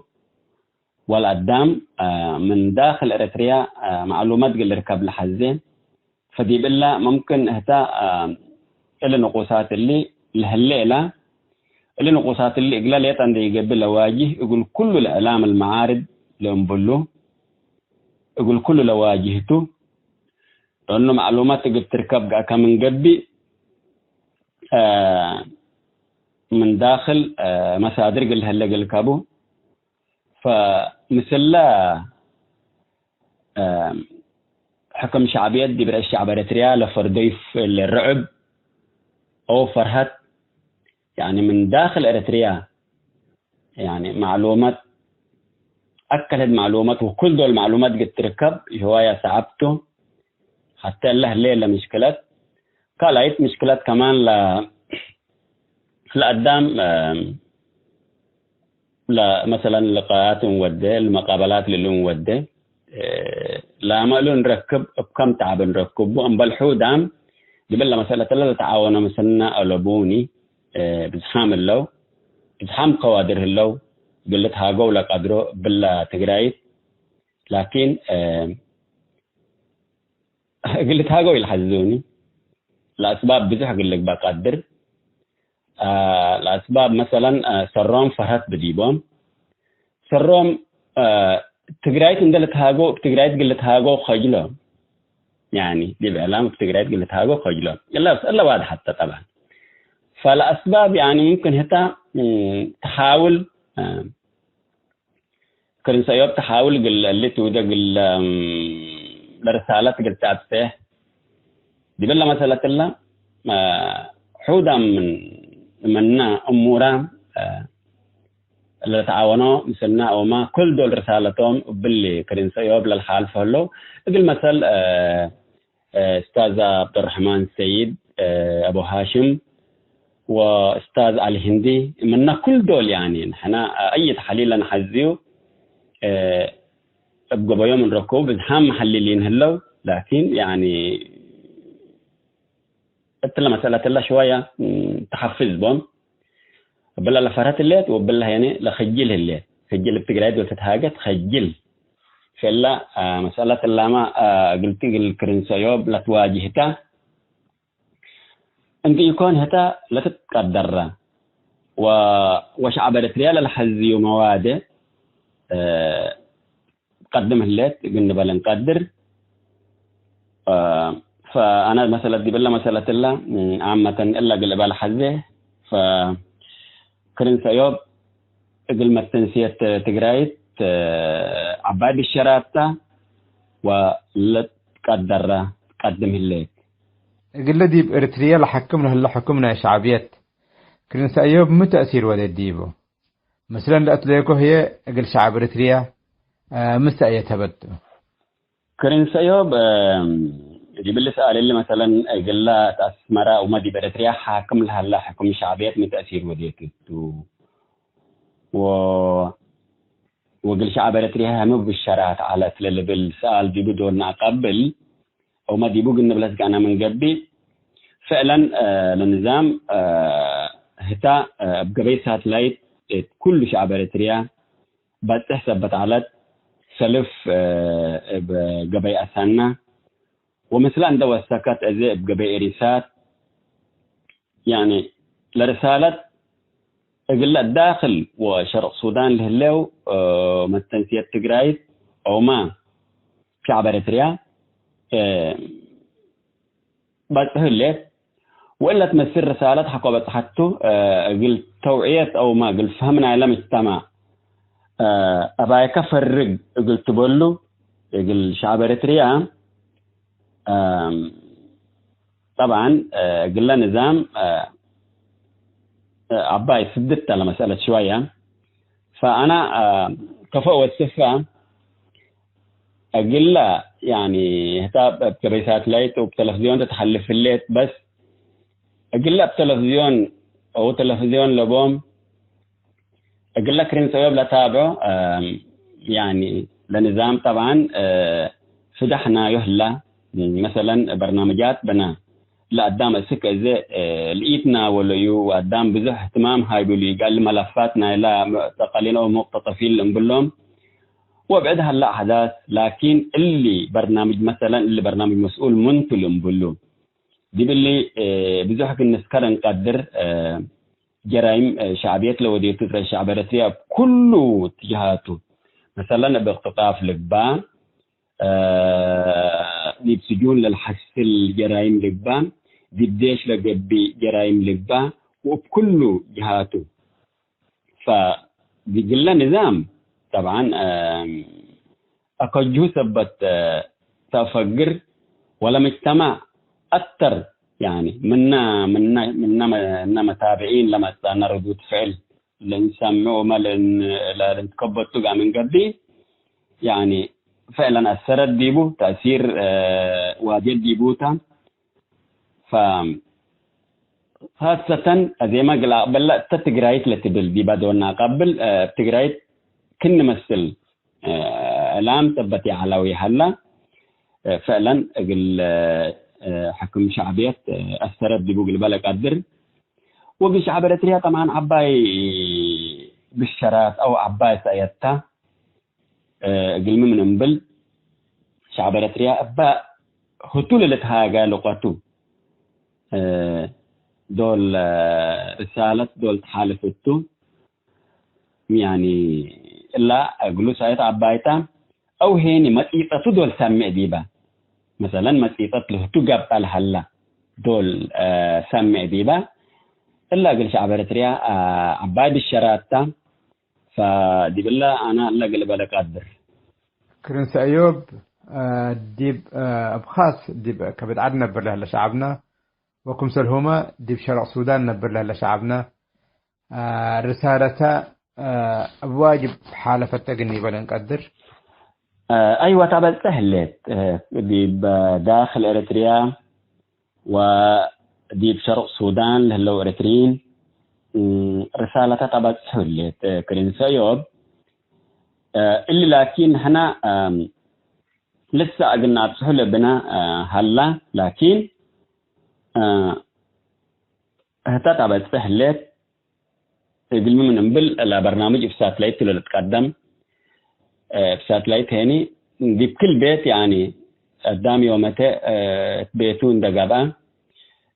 ወለአዳም፣ አ፣ ምን ዳክል ኤረትርያ፣ አ፣ ማዕሉማት እግል ልርከብ ለሐዜ። ፈዲብ እለ ሙምክን ህተ፣ አ፣ እሊ ንቁሳት እሊ ለህሌ እላ። እሊ ንቁሳት እሊ እግለ ሌጠ እንዴ ኢገብእ ለዋጅህ እግል ኩሉ ለእዕላም አልመዓርድ ለእምብሉ፣ እግል ኩሉ ለዋጅህቱ። ለእኑ ማዕሉማት እግል ትርከብ ገአከ ምን ገብእ፣ አ፣ ምን ዳክል፣ አ፣ መሳድር እግል ለህለ እግል ከቡ። ፈምስለ፣ አ፣ ሕክም ሸዕብየት ዲብ ርአስ ሸዕብ ኤረትርያ ለፈርደዩ ፍ-፣ ለርዕብ አው ፈርሀት፣ ያኒ ምን ዳክል ኤረትርያ፣ ያኒ ማዕሉማት፣ አከለት ማዕሉማት ወኩል ዶል ማዕሉማት እግል ትርከብ ይህዋያ ሰዓብ ቱ። ሐቴ እለ ህሌ ለምሽክለት። ካልኣይት ምሽክለት ከማን ለ-፣ ለአዳም፣ እ፣ ለ-፣ መሰለን ልቃያት እንወዴ፣ ለመቃበላት ልሉ እንወዴ፣ እ፣ ላመ እሉ እንረክብ እብ ከም ተዐብ እንረክቡ፣ እምበል ሑዳም ዲብለ መሰለት እለ ለተዓወነ ምስልነ አለቡኒ፣ እ፣ ብዝሓም ህለው፣ ብዝሓም ከዋድር ህለው፣ እግል ልትሃገው ለቀድሮ እብለ ትግራይት፣ ላኪን፣ እ፣ እግል ልትሃገው ኢልሐዝዙኒ። ለአስባብ ብዙሕ እግል ልግበእ ቀድር። አ፣ ለአስባብ መሰለን፣ አ፣ ሰሮም ፈርሀት ብዲቦም። ሰሮም፣ አ፣ ትግራይት እንደ ልትሃገው፣ እብ ትግራይት እግል ልትሃገው ከጅሎም። ያኒ ዲብ እዕላም እብ ትግራይት እግል ልትሃገው ከጅሎም። እለ፣ እለ ዋድሐት ተ ጠብዐን። ፈለአስባብ ያኒ ሙምክን ህታ፣ እም፣ ተሓውል፣ አ፣ ክርን ሰእዮብ ተሓውል እግል እሊ ትውደ እግል፣ እም፣ ለርሳለት እግል ተአብጼሕ። ዲብለ መሰለት እለ፣ አ፣ ሑዳም ምን፣ ምነ እሙራ፣ አ፣ ለተዓወኖ ምስልነ አውመ፣ ኩል ዶል ርሳለቶም እብሊ ክርን ሰእዮብ ለልሓልፎ ህለው። እግል መሰል፣ አ፣ እ፣ እስታዝ ዐብደረሕማን ሰይድ፣ እ፣ አቡ ሃሽም ወእስታዝ ዐሊ ህንዲ፣ ምነ ኩል ዶል፣ ያኒ፣ ንሕና አይ ተሕሊል ለነሐዝዩ፣ እ፣ እብ ገበዮም እንረክቡ፣ ብዝሓም መሐልሊን ህለው፣ ላኪን፣ ያኒ፣ እትለ መሰለት እለ ሽወያ፣ እም፣ ተሐፍዝ ቦም። እብለ ለፈርሀት ህሌት ወእብለ ሄነ ለክጅል ህሌት። ክጅል እብ ትግራይት ወልትትሃገ ትከጅል። ፌላ፣ አ፣ መሰለት እላመ፣ አ፣ እግል ቲ-፣ እግል ክርን ሰእዮብ ለትዋጅህተ። እንቲ ኢኮን ህተ ለትትቀደረ። ወ-፣ ወሸዐብ ኤረትርያ ለለሐዝዩ መዋደ፣ አ፣ ቀድም ህሌት እግል ንበል እንቀድር። አ፣ ፈአነ መሰለት ዲብለ መሰለት እለ፣ ም፣ ዓመተን እለ እግል እበል ሐዜ። ፈክርን ሰእዮብ እግል መተንስየት ትግራይት፣ አ፣ ዐባይ ብሸራተ ወለትቀደረ ትቀድም ህሌት። እግለ ዲብ ኤርትርየ ለሐክም ለህለ ሕክም ናይ ሸዕብየት ክርን ሰእዮብ ሚ ተእሲር ወዴት ዲቡ? ምስለን ለአትሌኮ ህዬ እግል ሸዐብ ኤርትርየ፣ አ፣ ሚ ሰእየት ሀበቱ? ክርን ሰእዮብ፣ አ፣ ዲብሊ ሰኣል እሊ መሰለን እግለ እት አስመረ ወመ ዲብ ኤርትርየ ሓክም ለሀለ ሕክም ሸዕብየት ሚ ተእሲር ወዴት ቱ? ወ-፣ ወእግል ሸዐብ ኤረትርያ ሀመ ብሸራት ዐለት ለልብል ሰኣል ዲቡ ዶል ነአቀብል፣ አውመ ዲቡ ግንብ ለትጋና ምን ገብእ፣ ፍዕለን፣ አ፣ ለንዛም፣ አ፣ ህታ፣ አ፣ እብ ገበይ ሳትላይት እት ኩሉ ሸዐብ ኤረትርያ በጽሕ ሰበት ዐለት፣ ሰልፍ፣ አ፣ እብ ገበይ አሳና፣ ወምስለ እንደ ወሰከት እዜ እብ ገበይ ኤሪሳት፣ ያኒ ለርሳለት እግለ ዳክል ወሸርቅ ሱዳን ለህሌው፣ እ፣ መተንስየት ትግራይት አውመ ሸዕብ ኤረትርያ፣ እ፣ በጽሑ ህሌት፣ ወእለ ትመስል ርሳለት ሐቆ በጽሐቱ፣ እ፣ እግል ተውዕየት አውመ እግል ፈህም ናይለ ምጅተማዕ፣ እ፣ አባይከ ፈርግ እግል ትበሉ፣ እግል ሸዕብ ኤረትርያ፣ አም፣ ጠብዓን፣ አ፣ እግለ ንዛም፣ አ፣ አ፣ ዐባይ ስድት ተ ለመስአለት ሽወየ። ፈአና፣ አ፣ ከፎ ወስፈ እግለ፣ ያኒ፣ ህታ እብ ገበይ ሳትላይት ወእብ ተለፍዝዮን ተትሐልፍ ህሌት፣ በስ እግለ እብ ተለፍዝዮን አው ተለፍዝዮን ለቦም፣ እግለ ክርን ሰእዮብ ለታብዖ፣ አ፣ ያኒ ለንዛም ጠብዓን፣ አ፣ ፍዳሕ ናዩ ህላ። መሰለን በርናምጃት በነ ለአዳም እስክ እዘ፣ አ፣ ልኢትናወለዩ ወአዳም ብዙሕ እህትማም ሃይብሉ ይጋል መለፋት ናይላ ሙዕተቀሊን አው ሙቅተጠፊን ልእምብሎም ወብዕድ ሀላ አሕዳስ። ላኪን እሊ በርናምጅ መሰለን እሊ በርናምጅ መስኡል ምንቱ ልእምብሉ ዲብ እሊ፣ አ፣ ብዙሕ ክም ንስከር እንቀድር፣ አ፣ ጀራይም፣ እ፣ ሸዕብየት ለወዴቱ እት ሸዕብ ኤረትርያ እብ ኩሉ እትጀሃቱ፣ መሰለን እብ እቅትጣፍ ልግባእ፣ እ፣ ዲብ ስጁን ለልሐስል ጀራይም ልግባእ፣ ዲብ ዴሽ ለገብእ ጀራይም ልግባእ፣ ወእብ ኩሉ ጀሃቱ። ፈዲግለ ንዛም ጠብዓን፣ እ፣ አከጅሁ ሰበት፣ እ፣ ተአፈግር ወለምጅተማዕ አክተር፣ ያኒ፣ ምነ፣ ምነ፣ ምነ፣ ምነ መታብዒን ለመጽአነ ርዱድ ፍዕል ልንሰምዕ ወመ ልን-፣ ለልንትከበቱ ጋር ምን ገብእ፣ ያኒ፣ ፍዕለን አሰረት ዲቡ፣ ተእሲር፣ እ፣ ዋጀድ ዲቡ ተ። ፈ-፣ ኻሰተን አዜመ እግል አቅበላ እተ ትግራይት ለትብል ዲበ ዶል ነአቀብል፣ እ፣ እብ ትግራይት ክን መስል፣ እ፣ እላም ሰበት ይዐላዊ ሀላ፣ እ፣ ፍዕለን እግል፣ እ፣ ሕክም ሸዕብየት፣ እ፣ አሰረት ዲቡ እግል በለ ቀድር። ወእግል ሸዕብ ኤረትርያ ጠብዓን ዐባይ ብሸራት አው ዐባይ ሰእየት ተ። እ፣ እግልሚ ምን እምብል፣ ሸዕብ ኤረትርያ እበ ህቱ ለልትሃገ ልቀቱ፣ እ፣ ዶል፣ እ፣ ርሳለት ዶል ተሓልፍ እቱ፣ ያኒ፣ እላ እግሉ ሳየት ዐባይታ፣ አው ሄኒ መጺጸቱ ዶል ሰምዕ ዲበ። መሰለን፣ መጺጸት ለህቱ ገብአ ለሀላ ዶል፣ እ፣ ሰምዕ ዲበ። እላ እግል ሸዕብ ኤረትርያ፣ እ፣ ዐባይ ብሸራት ተ። ፈዲብለ አነ እለ እግል እበለ ቀድር። ክርን ሰእዮብ፣ እ፣ ዲብ፣ እ፣ እብ ኻስ ዲብ ከብድ ዐድ ነብር ለህለ ሸዐብነ፣ ወክምሰልሁመ ዲብ ሸርቅ ሱዳን ነብር ለህለ ሸዐብነ፣ እ፣ ርሳለተ፣ እ፣ እብ ዋጅብ ሓለፈተ እግል ኒበለ እንቀድር። እ፣ አይወ፣ ተበጽሕ ህሌት፣ እ፣ ዲብ ዳክል ኤረትርያ፣ ወዲብ ሸርቅ ሱዳን ለህለው ኤረትርዪን፣ እም፣ ርሳለተ ተበጽሑ ህሌት፣ እ፣ ክርን ሰእዮብ። እ፣ እሊ ላኪን ሕነ፣ እም፣ ልሰ እግል ነአብጽሑ ለብነ፣ እ፣ ሀላ፣ ላኪን፣ እ፣ ህተ ተበጽሕ ህሌት። እግልሚ ምን እምብል ለበርናምጅ እብ ሳትላይት ቱ ለልትቀደም፣ እ፣ እብ ሳትላይት ሄኒ ዲብ ክል ቤት፣ ያኒ፣ አዳም ዮመተ፣ እ፣ እት ቤቱ እንደ ገብአ፣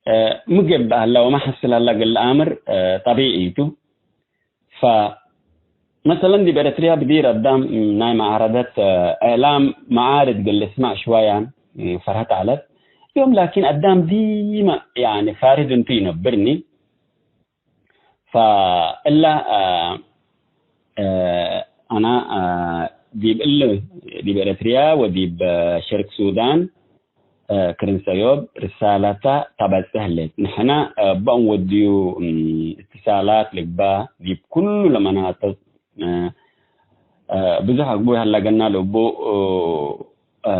እ፣ ሚ ገብአ ሀላ ወመ ሐስል ሀላ እግል ለአምር፣ እ፣ ጠቢዒ ቱ። ፈመሰለን ዲብ ኤረትርያ ብዲር አዳም ናይ መዓረደት፣ እ፣ እዕላም መዓርድ እግል ልስማዕ ሽወያ፣ ፈርሀት ዐለት። ዮም ላኪን አዳም ዲመ፣ ያኒ፣ ፋርህት እንቱ ኢነብርኒ። ፈእላ፣ አ፣ አ፣ አና፣ አ፣ ዲብ እሊ፣ ዲብ ኤረትርያ ወዲብ፣ አ፣ ሸርቅ ሱዳን፣ አ፣ ክርን ሰዮብ ርሳለታ ተበጽሕ ህሌት። ንሕና፣ አ፣ በእን ወድዩ፣ እም፣ እትሳላት ልግባ ዲብ ኩሉ ለመናጥቅ፣ አ፣ አ፣ ብዙሕ አግቡይ ሀላ ገና ልቡ፣ አ፣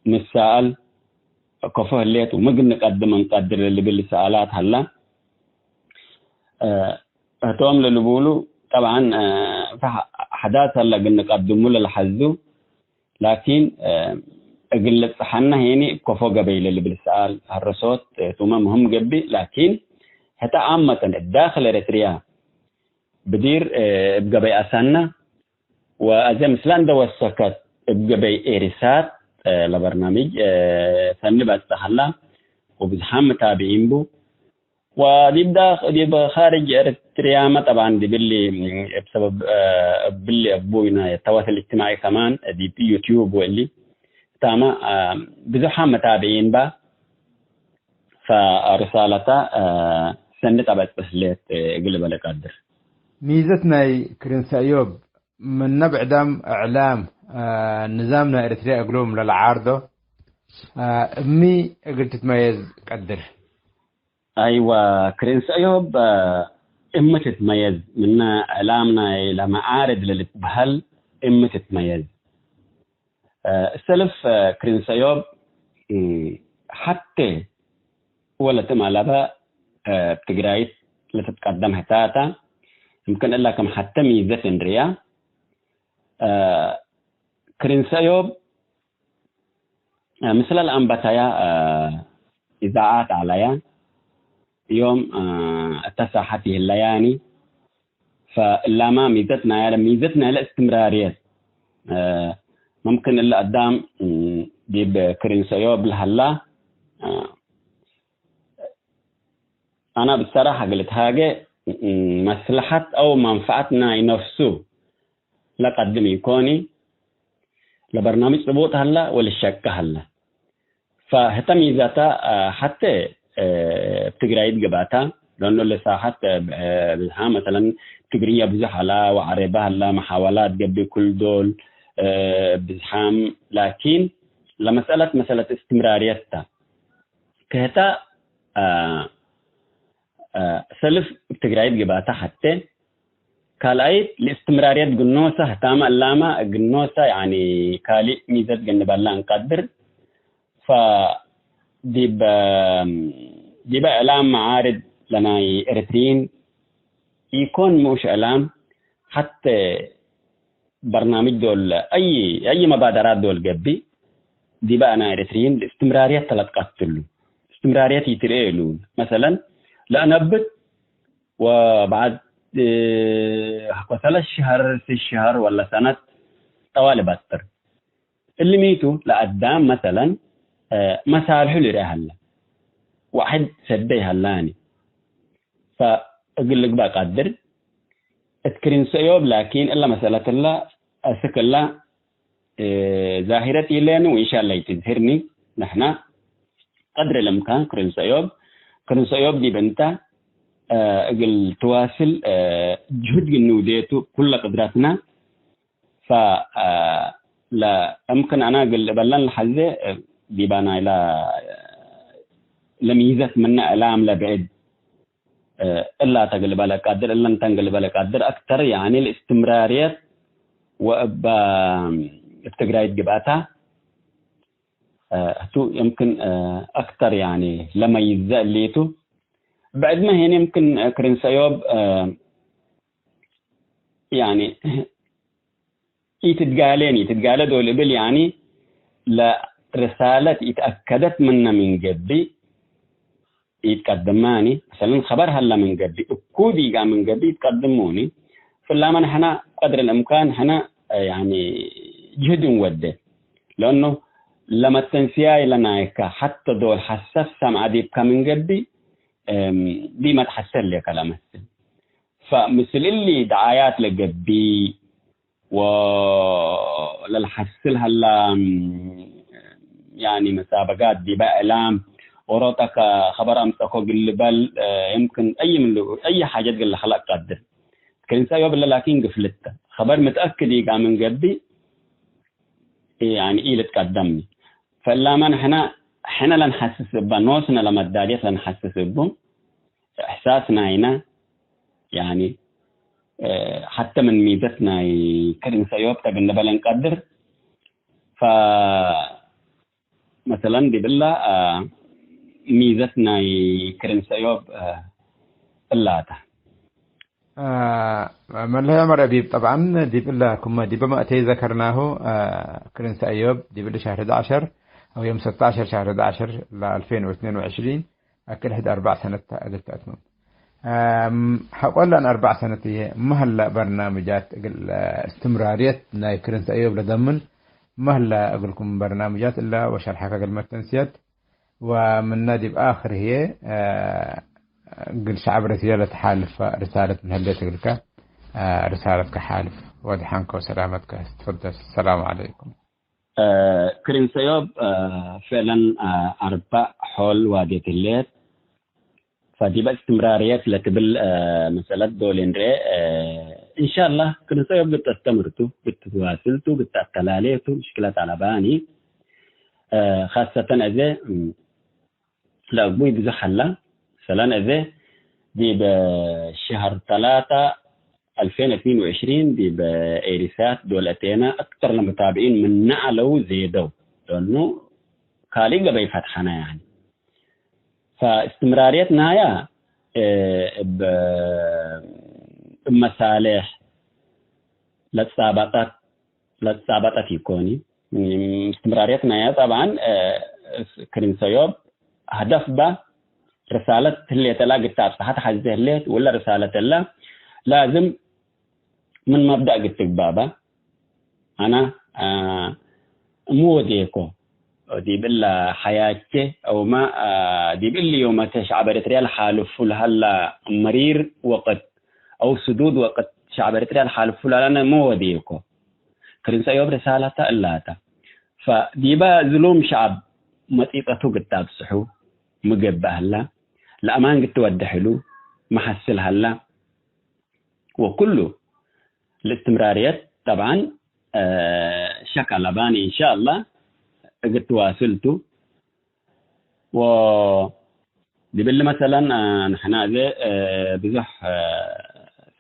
ንሰአል ከፎ ህሌት ወምግን ንቀድም እንቀድር ለልብል ሰአላት ሀላ። አ፣ ህቶም ለልቡሉ ጠብዓን፣ አ፣ ፈ-፣ ሐዳስ ሀላ እግል ንቀድሙ ለልሐዙ፣ ላኪን፣ አ፣ እግል ልብጽሐነ ሄኒ እብ ከፎ ገበይ ለልብል ሰአል ሀረሶት፣ አ፣ ቱመ ምህም ገብእ፣ ላኪን ህተ አመተን እብ ዳክል ኤረትርያ ብዲር፣ አ፣ እብ ገበይ አሳና፣ ወአዜ ምስለ እንደ ወሰከት እብ ገበይ ኤሪሳት፣ አ፣ ለበርናምጅ፣ አ፣ ሰኒ በጽሕ ሀላ ወብዝሓም መታብዒን ቡ። ወዲብ ዳክ-፣ ዲብ ካርጅ ኤረትርያመ ጠብዓን ዲብሊ፣ እብ ሰበብ፣ አ፣ እብሊ አግቡይ ናይ ተዋሰል እጅትማዒ ከማን ዲብ ዩትዩብ ወእሊ ታመ፣ አ፣ ብዙሓም መታብዒን ባ። ፈርሳለታ፣ አ፣ ሰኒ ተበጽሕ ህሌት እግል በለ ቀድር። ሚዘት ናይ ክርን ሰእዮብ ምነ ብዕዳም እዕላም፣ አ፣ ንዛም ናይ ኤረትርያ እግሎም ለለዓርዶ፣ አ፣ እሚ እግል ትትመየዝ ቀድር? አይወ፣ ክርን ሰእዮብ፣ አ፣ እሚ ትትመየዝ ምነ እዕላም ናይ ለመዓርድ ለልትበሀል እሚ ትትመየዝ። አ፣ እሰልፍ፣ አ፣ ክርን ሰእዮብ፣ እም፣ ሐቴ ወለትም አለበ፣ አ፣ እብ ትግራይት ለትትቀደም ህታተ፣ እምክን እላ ክም ሐቴ ሚዘት እንርያ። አ፣ ክርን ሰእዮብ፣ አ፣ ምስለ ለአንበተያ፣ አ፣ ኢዛዓት ዐለያ፣ ዮም፣ አ፣ እተ ሳሐት ይህለያኒ፣ ፈእላማ ሚዘት ናይለ፣ ሚዘት ናይለ እስትምራርየት። አ፣ መምክን እለ አዳም፣ እም፣ ዲብ ክርን ሰእዮብ ለሀላ፣ አ፣ አና ብሰራሕ እግል እትሃጌ፣ እም፣ መስለሐት አው መንፈዐት ናይ ነፍሱ ለቀድም ኢኮኒ፣ ለበርናምጅ ጽቡጥ ሀላ ወልሸቀ ሀላ። ፈህተ ሚዛታ፣ አ፣ ሐቴ፣ አ፣ እብ ትግራይት ገብአታ፣ ለአኑ ለሳሐት፣ አ፣ ብዝሓ መሰለን ትግርኛ ብዙሕ ሀላ ወዐሬበ ሀላ መሓወላት ገብእ ኩል ዶል፣ አ፣ ብዝሓም፣ ላኪን ለመሰለት መሰለት እስትምራርየት ታ። ከህታ፣ አ፣ አ፣ ሰልፍ እብ ትግራይት ገብአታ ሐቴ፣ ካልኣይት ለእስትምራርየት ግኖሰ ህታመ እላመ ግኖሰ፣ ያኒ ካልእ ሚዘት ገንበላ እንቀድር። ፈዲብ፣ ዲበ እዕላም መዓርድ ለናይ ኤረትርይን ኢኮን ምኡሽ እዕላም ሐቴ በርናምጅ ዶል አይ፣ አይ መባደራት ዶል ገብእ፣ ዲበ አና ኤረትርይን ለእስትምራርየት ተለትቀትሉ። እስትምራርየት ኢትርኤ እሉ። መሰለን፣ ለአነብት ወበዕድ፣ እ፣ ወሰለት ሸሀር፣ ስት ሸሀር ወለ ሰነት ጠዋል በጥር። እሊ ሚቱ ለአዳም መሰለን፣ እ፣ መሳልሑ ልርኤ ሀለ። ዋሕድ ሰደይ ሀላኒ። ፈእግል ልግበእ ቀድር። እት ክሪንሰዮብ ላኪን እለ መሰለት እለ አስክ እለ፣ እ፣ ዛሂረት ኢሌኒ ወኢንሻአላህ ኢትዝህርኒ። ንሕና ቀድር ልእምካን ክሪንሰዮብ፣ ክሪንሰዮብ ዲብ እንተ፣ እ፣ እግል ትዋስል፣ እ፣ ጅሁድ ግንውዴቱ ኩለ ቅድረትና። ፈ፣ አ፣ ለእምክን አና እግል እበለን ለሐዜ፣ እ፣ ዲበ ናይላ ለሚዘት ምነ እዕላም ለብዕድ፣ እ፣ እላ ተግልበ ለቃድር፣ እለን ተንግልበ ለቃድር አክተር፣ ያኒ ለእስትምራርየት ወእበ እብ ትግራይት ግብአታ፣ እ፣ ህቱ የምክን፣ እ፣ አክተር ያኒ ለመይዘ እሊቱ። ብዕድመ ሄን የምክን፣ እ፣ ክሪንሰዮብ፣ እ፣ ያኒ ኢትትጋሌኒ፣ ኢትትጋሌ ዶል እብል፣ ያኒ ለርሳለት ኢትአከደት ምነ ምን ገብእ ኢትቀድማኒ፣ መሰለን፣ ኸበር ሀለ ምን ገብእ፣ እኩ ዲጋ ምን ገብእ ኢትቀድሙኒ። ፍላመ ንሕና ቀድር ልእምካን ሕነ፣ ያኒ፣ ጅህድ እንወዴ። ለእኑ ለመተንስያይ ለናይከ፣ ሐተ ዶል ሐሰት ሰምዐ ዲብከ ምን ገብእ፣ እም፣ ዲመ ተሐሰል ሌከ ለመስል። ፈምስል እሊ ደዓያት ለገብእ ወለልሐስል ሀላ፣ እም፣ ያኒ መሳበጋት ዲበ እዕላም ኦሮጠ ከ-፣ ከበር አምጸኮ እግል ልበል፣ እ፣ የምክን አይ ምን ል-፣ አይ ሓጀት እግል ለክለቅ ቀድር። ክርን ሰእዮብ እለ ላኪን ግፍልት ተ። ከበር ምትአክድ ኢጋ ምን ገብእ፣ ያኒ ኢልትቀደም። ፈላመ ንሕነ፣ ሕነ ለንሐስስ እበ፣ ኖስነ ለመዳድየት ለንሐስስ እቡ፣ እሕሳስ ናይነ፣ ያኒ፣ እ፣ ሐተ ምን ሚዘት ናይ ክርን ሰእዮብ ተ እግል ንበል እንቀድር። ፈ-፣ መሰለን ዲብላ፣ አ፣ ሚዘት ናይ ክርን ሰእዮብ፣ አ፣ እላተ። አ፣ መለሀ ዑመር አቢብ፣ ጠብዓን ዲብ እለ ክመ ዲበ መእተይ ዘከርናሁ፣ አ፣ ክርን ሰእዮብ ዲብ እሊ ሸህር ሕድ ዐሸር አው ዮም ሰተ ዐሸር ሸህር ሕድ ዐሸር ለአልፌን ወእትኔን ወዕሽሪን አክል ሕድ አርበዕ ሰነት እግል ተአትምም። አም፣ ሐቆ እለን አርበዕ ሰነት ህዬ፣ እመ ሀለ በርናምጃት እግል እስትምራርየት ናይ ክርን ሰእዮብ ለደምን፣ እመ ሀለ እግልኩም በርናምጃት እለ ወሸርሐከ እግል መተንስየት፣ ወምነ ዲብ አክር ህዬ፣ አ፣ እግል ሸዐብ ኤረትርያ ለተሓልፈ ርሳለት ምን ህሌት እግልከ፣ አ፣ ርሳለትከ ሓልፍ። ወድሓንከ ወሰላመትከ። ትፈደል። ሰላም ዐለይኩም። እ፣ ክርን ሰእዮብ፣ እ፣ ፍዕለን፣ እ፣ አርበዕ ሖል ዋዴት ህሌት። ፈዲበ እስትምራርየት ለትብል፣ እ፣ መሰለት ዶል እንሬ፣ እ፣ እንሻላህ ክርን ሰእዮብ ግድ ተስተምር ቱ፣ ግድ ትዋስል ቱ፣ ግድ ተአተላሌ ቱ፣ ምሽክለት አለባኒ። እ፣ ካሰተን አዜ፣ እም፣ ለአግቡይ ብዙሕ ሀላ። መሰለን፣ እዜ ዲብ ሸህር ተላተ አልፌን ወእትኒን ወዕሽሪን ዲብ ኤሪሳት ዶል አቴነ፣ አክተር ለሙታብዒን ምነ ዐለው ዜደው። ለእኑ ካልእ ገበይ ፈትሐነ፣ ያኒ። ፈእስትምራርየት ናያ፣ እ፣ እብ፣ እብ መሳሌሕ ለትጻበጠት ለትጻበጠት ኢኮኒ። እስትምራርየት ናያ ጠብዓን፣ እ፣ ክርን ሰእዮብ ሀደፍ በ ርሳለት ህሌት እላ ግድ ተአብጽሐ ተሐዜ ህሌት፣ ወለ ርሳለት እላ ላዝም ምን መብደእ ግድ ትግባእ በ። አነ፣ እ፣ እሙ ወዴኮ ዲብ እለ ሐያቼ አውመ፣ እ፣ ዲብ እሊ ዮመቴ ሸዐብ ኤረትርያ ለሓልፉ ለሀላ መሪር ወቅት አው ስዱድ ወቅት ሸዐብ ኤረትርያ ለሓልፉ ለሀላ እሙ ወዴኮ። ክርን ሰእዮብ ርሳለተ እላተ። ፈዲበ ዝሉም ሸዐብ መጺጠቱ ግድ ታብጽሑ ሚ ገብእ ሀላ፣ ለአማን ግድ ትወደሕ እሉ መሐስል ሀላ፣ ወኩሉ ለእስትምራርየት ጠብዓን፣ እ፣ ሸክ አለባኒ እንሻአላህ እግል ትዋስል ቱ። ወዲብሊ መሰለን፣ እ፣ ንሕና እዜ፣ እ፣ ብዙሕ፣ እ፣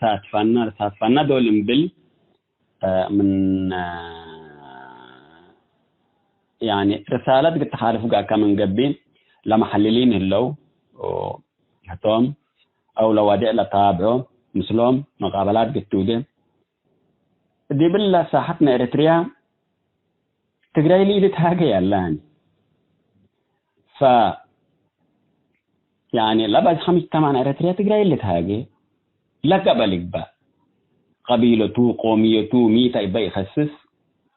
ሳትፋና፣ ሳትፋና ዶል እምብል ምን፣ ያኒ፣ ርሳለት ግድ ተሓልፍ ጋካ ምን ገብእ፣ ለመሐልሊን ህለው፣ ህቶም፣ አው ለዋዴዕ ለታብዖ፣ ምስሎም መቃበላት ግድ ትውዴ። ዲብለ ሳሐት ናይ ኤረትርያ፣ ትግራይ ለኢልትሃጌ ያላኒ። ፈ፣ ያኒ፣ ለበዝሐ ምጅተማዕ ኤረትርያ ትግራይ ለልትሃጌ ለገበ ልግበእ። ቀቢለቱ፣ ቆምየቱ፣ ሚ ተ እበ ኢከስስ፣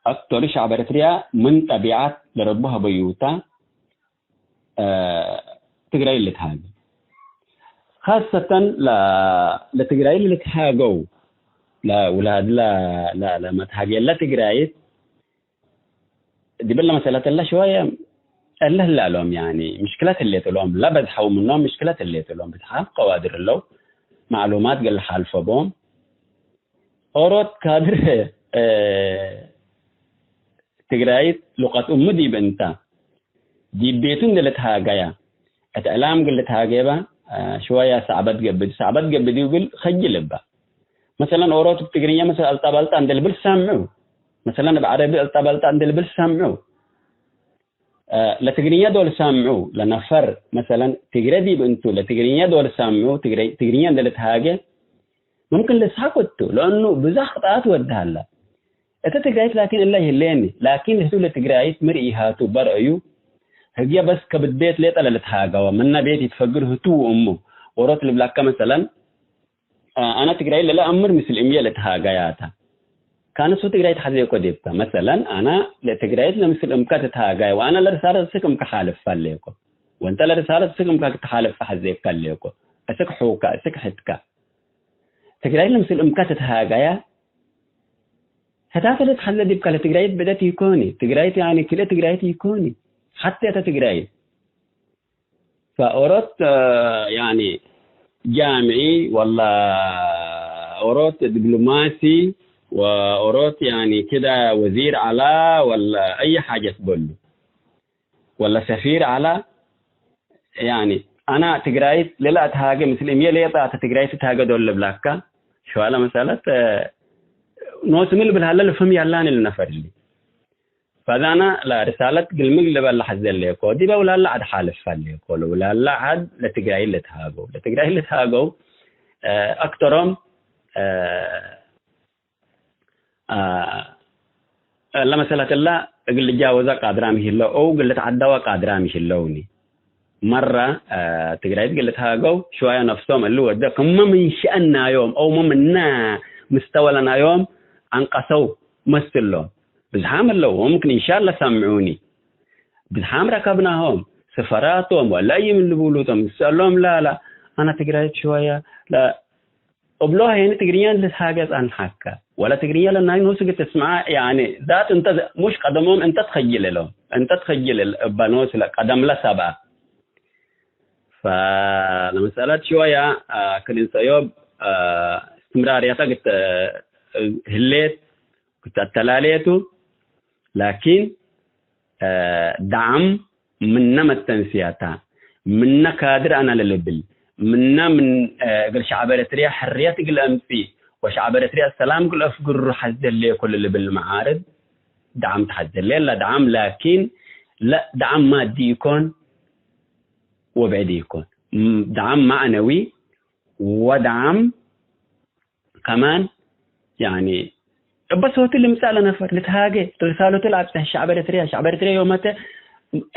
አክተሩ ሸዕብ ኤረትርያ ምን ጠቢዐት ለረቡ ሀበዩተ፣ እ፣ ትግራይ ለልትሃጌ። ካሰተን ለ-፣ ለትግራይ ለልትሃገው፣ ለውላድ ለ-፣ ለ-፣ ለመትሃጌ ለትግራይት፣ ዲብለ መሰለት እለ ሽወየ እለ ህለ እሎም፣ ያኒ፣ ምሽክለት ህሌት እሎም፣ ለበዝሐው ምኖም ምሽክለት ህሌት እሎም፣ ብትሓም ቀዋድር እለው፣ ማዕሉማት ገለ ሓልፎ ቦም። ኦሮት ካድር፣ እ፣ ትግራይት ሉቀት እሙ ዲብ እንተ፣ ዲብ ቤቱ እንዴ ልትሃገያ፣ እት ዕላም እግል ልትሃጌ እበ፣ እ፣ ሽወያ ሰዕበት ገብእ፣ ሰዕበት ገብእ ዲብ እግል ከጅል እበ። መሰለን፣ ኦሮት እብ ትግርኛ መሰል አልጣባልጣ እንዴ ልብል ሰምዑ። መሰለን፣ እብ ዐረቢ አልጣባልጣ እንዴ ልብል ሰምዑ። እ፣ ለትግርኛ ዶል ሰምዑ፣ ለነፈር፣ መሰለን፣ ትግረ ዲብ እንቱ፣ ለትግርኛ ዶል ሰምዑ፣ ትግረ-፣ ትግርኛ እንዴ ልትሃጌ፣ ሙምክን ልስሐቅ እቱ፣ ለእኑ ብዛሕ ቅጣት ወድ ሀለ። እተ ትግራይት ላኪን እለ ይህሌኒ፣ ላኪን ህቱ ለትግራይት ሚ ርኢሃቱ በርአዩ፣ ህግየ በስ ከብድ ቤት ሌጠ ለልትሃገወ፣ ምነ ቤት ይትፈግር ህቱ ወእሙ፣ ኦሮት ልብላከ መሰለን፣ አ-፣ አነ ትግራይት ለለአምር ምስል እምዬ ለትሃገያተ። ካነሱ ትግራይት ሐዜኮ ዲብከ። መሰለን፣ አነ ለትግራይት ለምስል እምከ ትትሃጋይ ወአነ ለርሳለት እስክ እምከ ሓልፍ ሀሌኮ። ወእንተ ለርሳለት እስክ እምከ ክትሓልፍ ሐዜከ ሀሌኮ። እስክ ሑከ፣ እስክ ሕትከ። ትግራይት ለምስል እምከ ትትሃጋያ። ህታተ ለትሐዜ ዲብከ ለትግራይት ብደት ኢኮኒ። ትግራይት ያኒ ክልኤ ትግራይት ኢኮኒ። ሐቴ እተ ትግራይ ፈኦሮት፣ እ፣ ያኒ ጃምዒ ወላ ኦሮት ዲፕሎማሲ ወኦሮት ያኒ ክዳ ወዚር ዐላ ወላ አይ ሓጀት በሉ ወላ ሰፊር ዐላ። ያኒ አና ትግራይት ለለአትሃገ ምስል እምዬ ሌጣ እተ ትግራይት ትትሃገ ዶል ልብላካ። ሸዋለ መሰለት፣ እ፣ ኖስ ምን ልብል ሀለ ልፍህም ያላኒ ልነፈር እሊ። ፈዛና ለርሳለት ግልምግ ልበል ለሐዜ ሌኮ፣ ዲበ ውላላ ዐድ ሓልፍ ሀሌኮ፣ ለውላላ ዐድ ለትግራይ ልትሃገው፣ ለትግራይ ልትሃገው፣ እ፣ አክተሮም፣ እ፣ እ፣ ለመሰለት እላ እግል ልጃወዛ ቃድራም ይህለው፣ እው እግል ልትዐደዋ ቃድራም ይህለውኒ። መረ፣ እ፣ ትግራይት እግል ልትሃገው፣ ሽዋየ ነፍሶም እሊ ወደ ክመ ምን ሸአን ናዮም፣ እው ምን ምነ ምስተወ ለናዮም አንቀሰው መስሎም። ብዝሓም እለው፣ ወሙምክን እንሻለ ሰምዑኒ። ብዝሓም ረከብናሆም፣ ስፈራቶም ወለአይ ምን ልቡሉቶም፣ ንሰአሎም ላላ፣ አነ ትግራይት ሽወየ፣ ለ-፣ እብሎ ሄኒ ትግርኛ ልትሃገጽ አንሐከ፣ ወለ ትግርኛ ለናይ ኖሱ ግትስምዐ፣ ያኒ፣ ዛት እንተ፣ ሙሽ ቀደሞም እንተ ትኸጅል እሎም፣ እንተ ትኸጅል እል፣ እበ ኖስ ለቀደም ለሰብአ። ፈለመሰለት ሽወያ፣ አ፣ ክል እንሰዮብ፣ አ፣ እስትምራርየተ ግት፣ አ፣ ህሌት፣ ግት አተላሌቱ፣ ላኪን፣ አ፣ ደዓም ምነ መተንስያታ፣ ምነ ካድር አነ ለልብል፣ ምነ ምን፣ አ፣ እግል ሸዕብ ኤረትርያ ሕርየት እግል አምጽእ ወሸዕብ ኤረትርያ ሰላም እግል አፍግሩ ሐዜ ሌኮ ለልብል መዓርድ ደዓም ተሐዜ ሌለ ደዓም፣ ላኪን፣ ለ፣ ደዓም ማዲ ኢኮን፣ ወብዕድ ኢኮን። ም-፣ ደዓም ማዕነዊ ወደዓም ከማን፣ ያኒ፣ እበ ሶቱ ልምጸእ ለነፈር ልትሃጌ፣ ርሳለቱ ለአብጸሕ ሸዕብ ኤረትርያ፣ ሸዕብ ኤረትርያ ዮመተ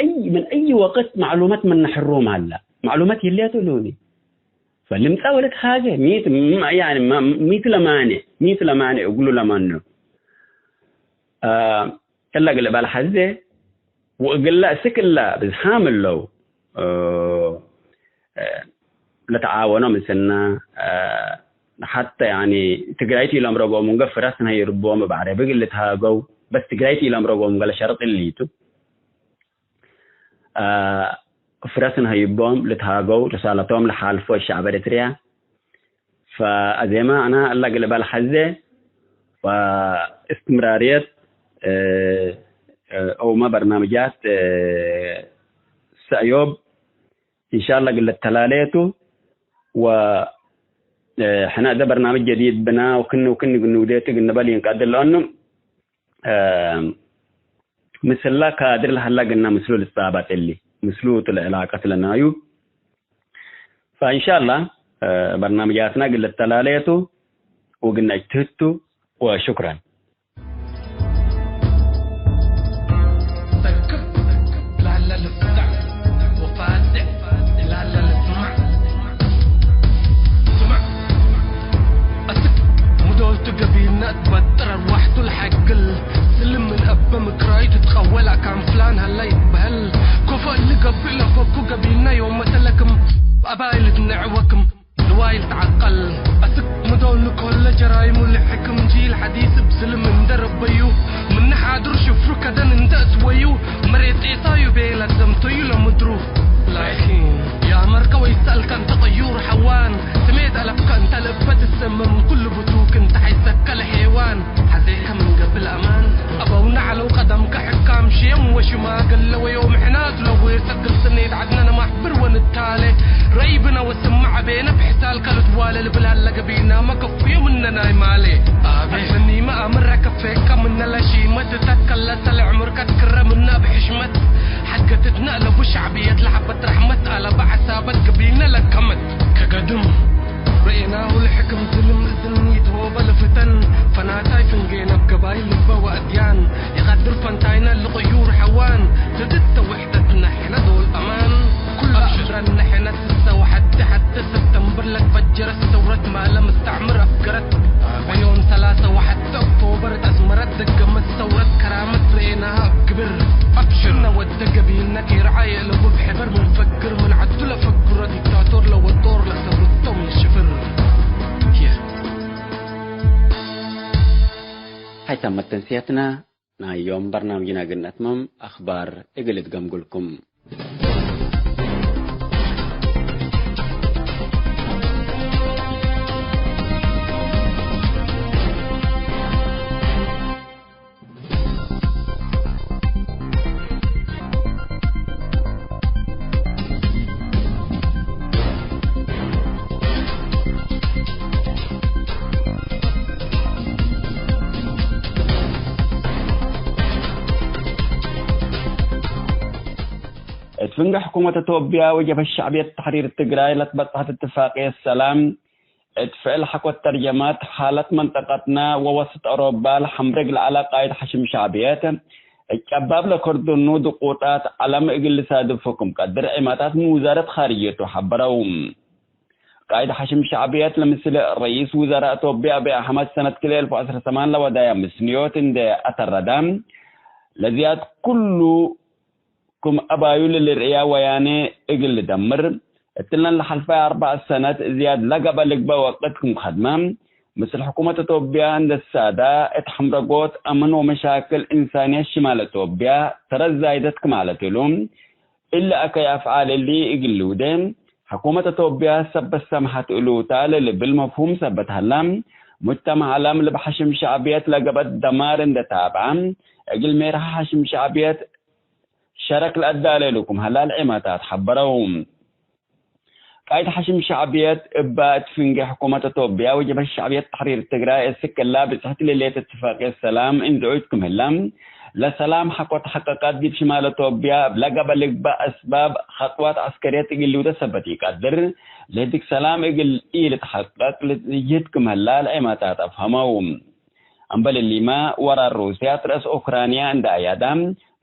እይ፣ ምን እይ ወቅት ማዕሉመት ምነ ሕሩም ሀላ፣ ማዕሉመት ይልያቱ እሉኒ። ፈልምጸእ ወልትሃጌ፣ ሚት፣ ም-፣ ያኒ፣ ማ-፣ ሚት ለማኔ፣ ሚት ለማኔ እግሉ ለማኑ። አ፣ እለ እግል እበል ሐዜ፣ ወእግለ እስክ እለ ብዝሓም እለው፣ እ፣ እ፣ ለተዓወኖ ምስልነ፣ እ፣ ሐተ ያኒ ትግራይት ኢለምረጎም እንገ ፍረስ ነሀይርቦም እብ ዐረቢ እግል ልትሃገው፣ በስ ትግራይት ኢለምረጎም እንገ ለሸርጥ እሊቱ። አ፣ ፍረስ ነሀይቦም ልትሃገው፣ ርሳለቶም ለሓልፎ ሸዕብ ኤረትርያ። ፈአዜመ አነ እለ እግል እበል ሐዜ፣ ወእስትምራርየት፣ እ፣ እ፣ አውመ በርናምጃት፣ እ፣ ሰእዮብ፣ እንሻላ እግል ልተላሌቱ፣ ወ፣ እ፣ ሕነ እደ በርናምጅ ጀዲድ ብና፣ ወክን፣ ወክን ንውዴቱ እግል ንበል ኢንቀድር ለአኑ፣ እ፣ ምስላ ካድር ለሀላ ግና ምስሉ ልትጻባጥ እሊ፣ ምስሉ ቱ ለዕላቀት ለናዩ። ፈእንሻላ፣ እ፣ በርናምጃትና እግል ልተላሌቱ ወግና እጅትህቱ ወሹክረን። ተክብ ላለ ልፍታዕ ወፋዝዕ ላለ ልስማዕ። ስማዕ። አስክ ሙዶልቱ ገቢልነ እት በጥር አርዋሕቱ ለሐግል። ስልም ምን እበ ምክራዩ ትትቀወል አካን ፍላን ሀላ ይትበህል። ኮፎ እሊ ገብእ ለፈኩ ገቢልነ ዮም መሰለ ክም አባይ ልትነዕ ወክም ልዋይ ልትዐቀል። አስክ ሙዶልቱ ኮለ ጀራይሙ ልሕክም ጂል ሐዲስ እብ ስልም እንደ ረበዩ። ምን ሓድር ሽፍሩ ከደን እንደ እትወዩ። መሬት ጤሳዩ ቤለ ዘምተዩ ለምድሩ። ላኪን ያመርከ ወይሰአልከ እንተ ቅዩር ሐዋን። ስሜት አለብከ እንተ ለእበ ትሰመ ምን ኩሉ ብቱክ እንተ ሐይሰከ ለሔዋን። ሐዜከ ምን ገብእ ለአማን። አበውነ ዐለው ቀደምከ ሕካም ሽየም ወሽማግለ ወዮም ሕናቱ ለዌርሰ እግል ስኔት ዐድነ ነማሕብር ወንታሌ። ረኢብነ ወስምዕ አቤነ ብሕሳልከ ልትዋለ ልብል ሀለ ገቢናመ ከፉየ ምነ ናይ ማሌ። አቤ ሕኒመ አምረ ከፌከ ምነ ለሺመት እተከለሰ ለዕምርከ ትክረ ምነ እብ ሕሽመት። ሐገትትነ እለቡ ሸዕብየት ለሐበት ረሕመት አለበ ዐሳበት ገቢልነ ለከመት። ከገድም ረኤናሁ ለሕክም ዝልም እዝን ይትሆበ ለፍተን። ፈናታይ ፍንጌነ እብ ገባይል ልበ ወአድያን። ይቀድር ፈንታይነ ለቅዩር ሐዋን። ትድተ ወሕደትነ ሕነ ዶል አማን። ኩሉ አብሽር። አምረነ ሕነ ስሰ ወሐቲ ሐቲ ሰብተምብር ለትፈጀረት ሰውረት ማለ ምስተዕምር አፍገረት። ወዮም ሰላሰ ወሐቲ ኦክቶበር እት አስመረት ደገመት ሰውረት ከራመት ረኤናሃ እብ ግብር። አብሽር። እነ ወደ ገቢልነ ኬርዓየ እለቡ እብ ሕበር ምን ፈግር ምን ዐዱ ለፈግሮ ዲክታቶር ለወጦር ለሰውርቶም ልሽፍር። ሀይታም መተንስያትና ናይ ዮም በርናምጅና እግል ነትመም፣ አኽባር እግል እትገምጉልኩም። እት ፍንጌ ሕኩመት አቶብያ ወጀብሀት ሸዕብየት ተሕሪር ትግራይ ለትበጽሐት እትፋቅየት ሰላም፣ እት ፍዕል ሐቆት ተርጀመት ሓለት መንጠቀትነ ወወሰጥ አውሮባ ለሐምሬግ ለዐለ ቃይድ ሐሽም ሸዕብየት፣ እጨባብ ለከርዱኑ ድቁጣት ዐለም እግል ልሳድፎ ክም ቀድር ዒማታት ምን ውዛረት ኻርጅየቱ ሐበረው። ቃይድ ሐሽም ሸዕብየት ለምስል ረኢስ ውዘራእ አቶብያ አብይ አሕመድ ሰነት ክልኤ አልፍ ወዐስር ሰማን ለወዳየ ምስንዮት እንዴ አተረደ፣ ለዝያድ ኩሉ ክም አባዩ ለልርእያ ወያኔ እግል ልደምር፣ እትለን ለሐልፋይ አርበዕ ሰነት ዝያድ ለገብአ ልግበእ ወቅት ክም ከድመ፣ ምስል ሕኩመት አቶብያ እንዴ ሳዳ እት ሐምረጎት አምን ወመሻክል እንሳንየት ሽማል አቶብያ ተረት ዛይደት ክም ዐለት እሉ፣ እሊ አከይ አፍዓል እሊ እግል ልውዴ፣ ሕኩመት አቶብያ ሰበት ሰምሐት እሉታ ለልብል መፍሁም ሰበት ሀላ፣ ሙጅተመዕ ዐለም ልብ ሐሽም ሸዕብየት ለገብአት ደማር እንዴ ታብዐ፣ እግል ሜርሐ ሐሽም ሸዕብየት ሸረክ ለአዳሌ እሉ ክም ሀላ ለዔማታት ሐበረው። ቃይድ ሐሽም ሸዕብየት እበ እት ፍንጌ ሕኩመት አቶብያ ወጀብሀት ሸዕብየት ተሕሪር ትግራይ እስክ እላ ብጽሕት ለሌት እትፋቅየት ሰላም እንዝዑጅ ክም ህላ፣ ለሰላም ሐቆ ተሐቀቀት ዲብ ሽማል አቶብያ እብ ለገብአ ልግበእ አስባብ ኸጥዋት ዐስከርየት እግል ልውደ ሰበት ኢቀድር፣ ለህድግ ሰላም እግል ኢልትሐቀቅ ልትጅህድ ክም ህላ ለዔማታት አፍሀመው። እምበል እሊመ፣ ወራር ሩስያ እት ረአስ ኡክራንያ እንዴ አያዳ፣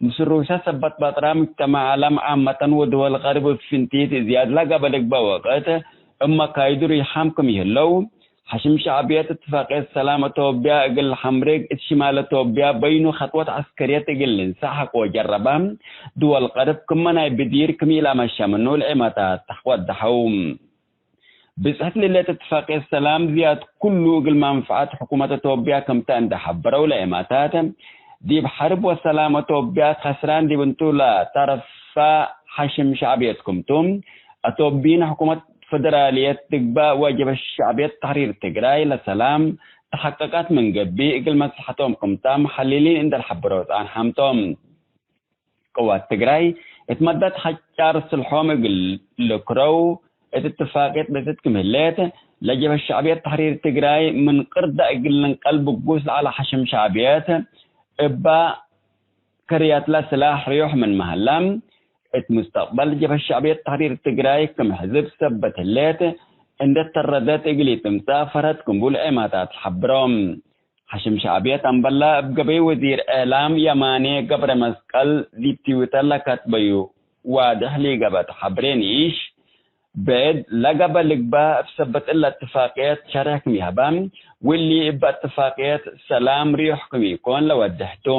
ምስል ሩስያ ሰበት በጥራ፣ ሙጅተመዕ ዐለም ዓመተን ወድወል ገርብ እብ ፍንቲት ዝያድ ለገብአ ልግበእ ወቅት እብ መካይዱ ሪሓም ክም ይህለው፣ ሐሽም ሸዕብየት እትፋቅየት ሰላም አቶብያ እግል ሐምሬግ እት ሽማል አቶብያ በይኑ ኸጥወት ዐስከርየት እግል ልንሰእ ሐቆ ጀረበ፣ ድወል ገርብ ክመ ናይ ብዲር ክም ኢለአመሸ ምኑ ለዔማታት ወደሐው። ብጽሕት ለሌት እትፋቅየት ሰላም ዝያድ ኩሉ እግል መንፈዐት ሕኩመት አቶብያ ክምተ እንዴ ሐበረው ለዔማታት፣ ዲብ ሐርብ ወሰላም አቶብያ ከስራን ዲብ እንቱ ለተረፋ ሐሽም ሸዕብየት ክምቱ፣ አቶብይን ሕኩመት ፈደራልየት ትግባእ ወጀብሀት ሸዕብየት ተሕሪር ትግራይ ለሰላም ተሐቀቀት ምን ገብእ እግል መስለሐቶም ክምታ መሐልሊን እንዴ ለሐበረው ጸንሐም ቶም። ቅዋት ትግራይ እት መደት ሐጫር ስልሖም እግል ልክረው እት እትፋቅየት ቤተት ክም ህሌት፣ ለጀብሀት ሸዕብየት ተሕሪር ትግራይ ምን ቅርደ እግል ልንቀል ብጉስ ለዐለ ሐሽም ሸዕብየት እበ ከርያትለ ስላሕ ርዩሕ ምን መሀላ፣ እት ሙስተቅበል ጀብሀት ሸዕብየት ተሕሪር ትግራይ ክም ሕዝብ ሰበት ህሌት እንዴ ተረደት እግል ኢትምጸእ ፈርሀት ክም ቡ ለዔማታት ሐብሮም። ሐሽም ሸዕብየት አምበላ እብ ገበይ ወዚር እዕላም የማኔ ገብረ መስቀል ዲብ ትዊተር ለከትበዩ ዋድሕ ሊገብአ ተሐብሬ ንኢሽ፣ ብዕድ ለገብአ ልግበእ እብ ሰበት እለ እትፋቅየት ሸርሕ ክም ይሀበ፣ ወእሊ እበ እትፋቅየት ሰላም ርዩሕ ክም ኢኮን ለወድሕ ቱ።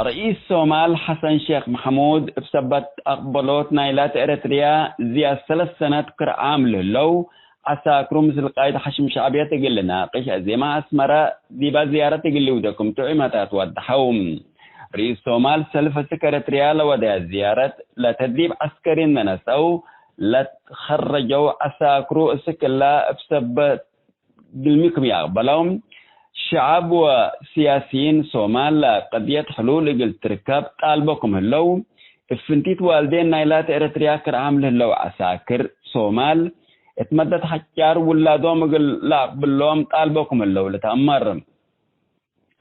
ረኢስ ሶማል ሐሰን ሼክ መሐሙድ እብ ሰበት አቅበሎት ናይላት ኤረትርያ ዝያድ ሰለስ ሰነት ክርዓም ለህለው ዐሳክሩ ምስል ቃይድ ሐሽም ሸዕብየት እግል ልናቅሽ አዜመ አስመረ ዲበ ዝያረት እግል ልውደ ክምቱ ዒመታት ወደሐው። ርኢስ ሶማል ሰልፍ እስክ ኤረትርያ ለወደየ ዝያረት ለተድሪብ ዐስከሪ እንዴ ነሰአው ለትከረጀው ዐሳክሩ እስክ እላ እብ ሰበት ግልሚ ክም ይአቅበለው፣ ሸዐብ ወስያሲይን ሶማል ለቀድየት ሕሉል እግል ትርከብ ጣልቦ ክም ህለው፣ እብ ፍንቲት ዋልዴን ናይላት ኤረትርያ ክርዓም ለህለው ዐሳክር ሶማል፣ እት መደት ሐጫር ውላዶም እግል ለአቅብሎም ጣልቦ ክም ህለው ልትአመር።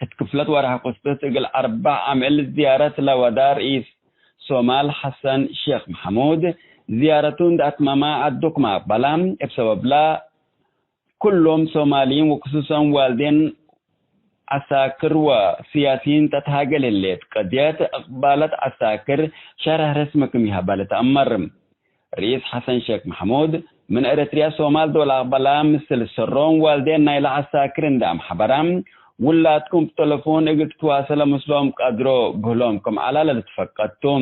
እት ክፍለት ወርሐ ክስብት እግል አርበዕ አምዕል ዝያረት ለወዳ ርኢስ ሶማል ሐሰን ሼክ መሐሙድ፣ ዝያረቱ እንዴ አትመመ ዐዱ ክም አቅበላ፣ እብ ሰበብላ፣ ኩሎም ሶማልይን ወክሱሰን ዋልዴን ዐሳክር ወስያሲይን ተትሃገል ህሌት። ቀድየት እቅባለት ዐሳክር ሸርሕ ረስሚ ክም ይሀባ ልትአመር። ርኢስ ሐሰን ሼክ መሕሙድ፣ ምን ኤረትርያ ሶማል ዶል አቅበላ፣ ምስል ሰሮም ዋልዴን ናይለ ዐሳክር እንዴ አምሐበራ፣ ውላድኩም ብተለፎን እግል ትትዋሰለ ምስሎም ቀድሮ ብህሎም ክም ዐላ ለልትፈቀድ ቱ።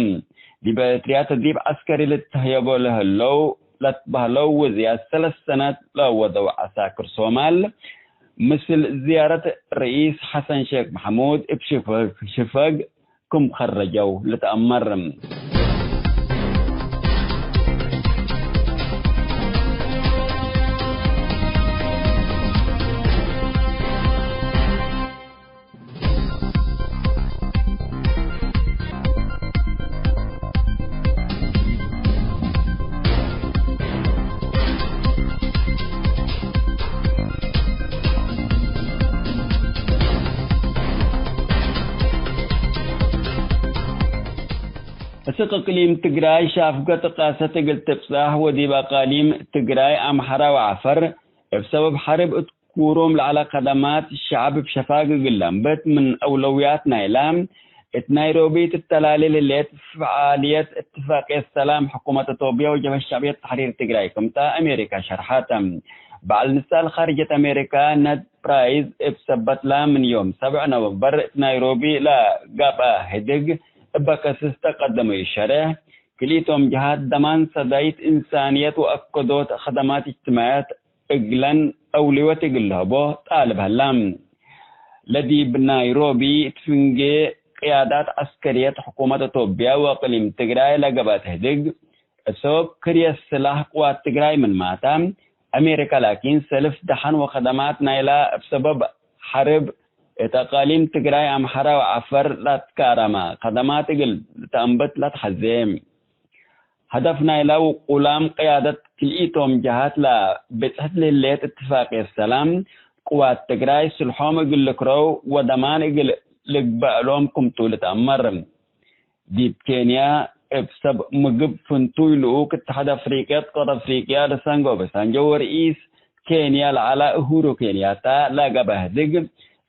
ዲብ ኤረትርያ ተድሪብ ዐስከሪ ልትህየቦ ለህለው ለትበህለው ወዝያድ ሰለስ ሰነት ለወደው ዐሳክር ሶማል፣ ምስል ዝያረት ርኢስ ሐሰን ሼክ መሕሙድ እብ ሽፈግ፣ ሽፈግ ክም ከረጀው ልትአመር። እስክ እቅሊም ትግራይ ሻፍገት ቃሰት እግል ትብጻሕ ወዲብ አቃሊም ትግራይ፣ አምሐራ ወዐፈር እብ ሰበብ ሐርብ እት ኩሮም ለዐለ ከደማት ሸዐብ እብ ሸፋግ እግል ለንብት ምን አውለውያት ናይላ፣ እት ናይሮቢ ትተላሌ ለህሌት ፈዓልየት እትፋቅየት ሰላም ሕኩመት አቶብያ ወጀብሀት ሸዕብየት ተሕሪር ትግራይ ክምተ አሜሪካ ሸርሐት። በዐል ንሳል ካርጀት አሜሪካ ነድ ፕራይዝ እብ ሰበትላ፣ ምን ዮም ሰብዕ ኖቨምበር እት ናይሮቢ ለገብአ ህድግ እበ ከስስ ተቀደመዩ ሸሬሕ፣ ክልኢቶም ጀሃት ደማን ሰዳይት እንሳንየት ወአከዶት ከደማት እጅትማዕየት እግለን አውልወት እግል ለህቦ ጣልብ ሀላ። ለዲብ ናይሮቢ እት ፍንጌ ቅያዳት ዐስከርየት ሕኩመት አቶብያ ወእቅሊም ትግራይ ለገብአት ህድግ፣ እብ ሰበብ ክርየት ስላሕ ቅዋት ትግራይ ምንማታ፣ አሜሪካ ላኪን ሰልፍ ደሐን ወከደማት ናይላ እብ ሰበብ ሐርብ እት አቃሊም ትግራይ፣ አምሐራ ወዐፈር ለአትካረመ ከደማት እግል ልትአንብት ለትሐዜ። ሀደፍ ናይላ ውቁላም ቅያደት ክልኢቶም ጀሃት ለብጽሕት ለህሌት እትፋቅየት ሰላም፣ ቅዋት ትግራይ ስልሖም እግል ልክረው ወደማን እግል ልግበእ እሎም ክምቱ ልትአመር። ዲብ ኬንያ፣ እብ ሰብ ምግብ ፍንቱይ ልኡክ እትሓድ አፍሪቅያ፣ ቀር አፍሪቅያ፣ ርሰን ኦባሳንጆ ወርኢስ ኬንያ ለዐለ እሁሩ ኬንያታ ለገብአ ህድግ፣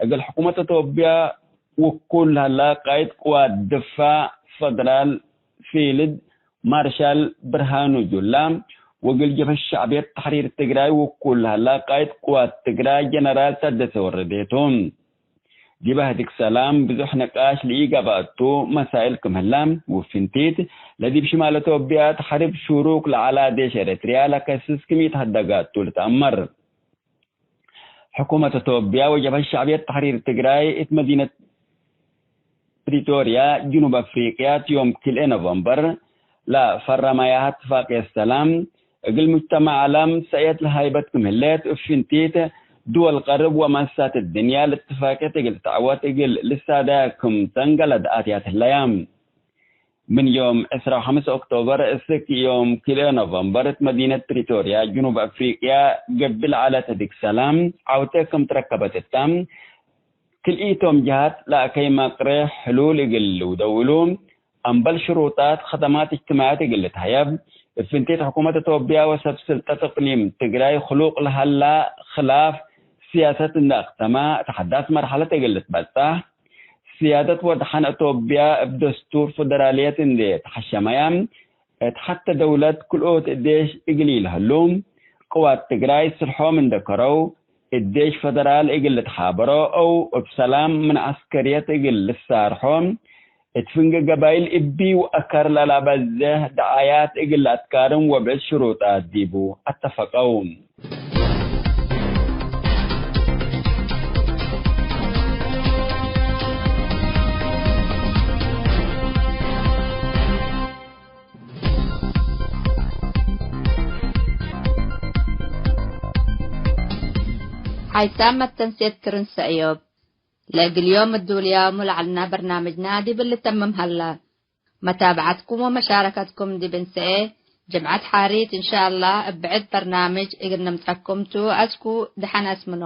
እግል ሕኩመት አቶብያ ውኩል ለሀላ ቃይድ ቅዋት ድፋዕ ፈደራል ፊልድ ማርሻል ብርሃኑ ጁላ፣ ወእግል ጀብሀት ሸዕብየት ተሕሪር ትግራይ ውኩል ለሀላ ቃይድ ቅዋት ትግራይ ጀነራል ታደሰ ወረደ ቱ። ዲበ ህድግ ሰላም ብዙሕ ንቃሽ ለኢገብአቱ መሳእል ክም ህላ፣ ወፍንቲት ለዲብ ሽማል አቶብያ እት ሐርብ ሹሩክ ለዐላ ዴሽ ኤረትርያ ለከስስ ክም ኢተሀደገ ቱ ልትአመር። ሕኩመት አቶብያ ወጀብሀት ሸዕብየት ተሕሪር ትግራይ እት መዲነት ፕሪቶርያ፣ ጅኑብ አፍሪቅያ፣ ዮም ክልኤ ኖቨምበር ለፈረመያሀ እትፋቅየት ሰላም፣ እግል ሙጅተማዕ ዐለም ሰእየት ለሀይበት ክም ህሌት፣ እብ ፍንቲት ድወል ቀርብ ወመንሰት እድንያ ለእትፋቅየት እግል ተዐወት እግል ልሳደያ ክም ተንገለድ አትያት ህለያ። ምን ዮም ዕስራ ወሐምስ ኦክቶበር እስክ ዮም ክልኤ ኖቨምበር እት መዲነት ፕሪቶርያ፣ ጅኑብ አፍሪቅያ፣ ገብእ ለዐለት ህድግ ሰላም ዐውቴ ክም ትረከበት እታ፣ ክልኢቶም ጀሃት ለአከይ መቅሬሕ ሕሉል እግል ልውደው እሉ፣ አምበል ሽሩጣት ከደማት እጅትማዕየት እግል ልትሀየብ፣ እብ ፍንቲት ሕኩመት አቶብያ ወሰብ ስልጠት እቅሊም ትግራይ ክሉቅ ለሀላ ክላፍ ስያሰት እንዴ አክተማ፣ እት ሐዳስ መርሐለት እግል ልትበጸሕ፣ ስያደት ወደሐን አቶብያ እብ ደስቱር ፈደራልየት እንዴ ተሐሸመያ፣ እት ሐተ ደውለት ክልኦት እዴሽ እግል ኢለህሉ፣ ቅዋት ትግራይ ስልሖም እንዴ ከረው፣ እዴሽ ፈደራል እግል ልትሓበሮ አው እብ ሰላም ምን ዐስከርየት እግል ልሳርሖ፣ እት ፍንጌ ገባይል እቢ ወአከር ለለአበዝሕ ደዓያት እግል ለአትካርም ወብዕድ ሽሩጣት ዲቡ አተፈቀው። ሓይሳም መተንሴት ክርን ሰእዮብ። ለእግል ዮም እዱልያሙ ለዐልና በርናምጅና ዲብ ልተምም ሀላ። መታብዐትኩም ወመሻረከትኩም ዲብ እንሰኤ ጅምዐት ሓሪት እንሻአላህ እብ ብዕድ በርናምጅ እግል ነምጸኩም ቱ። አስኩ ደሐን አስምኖ።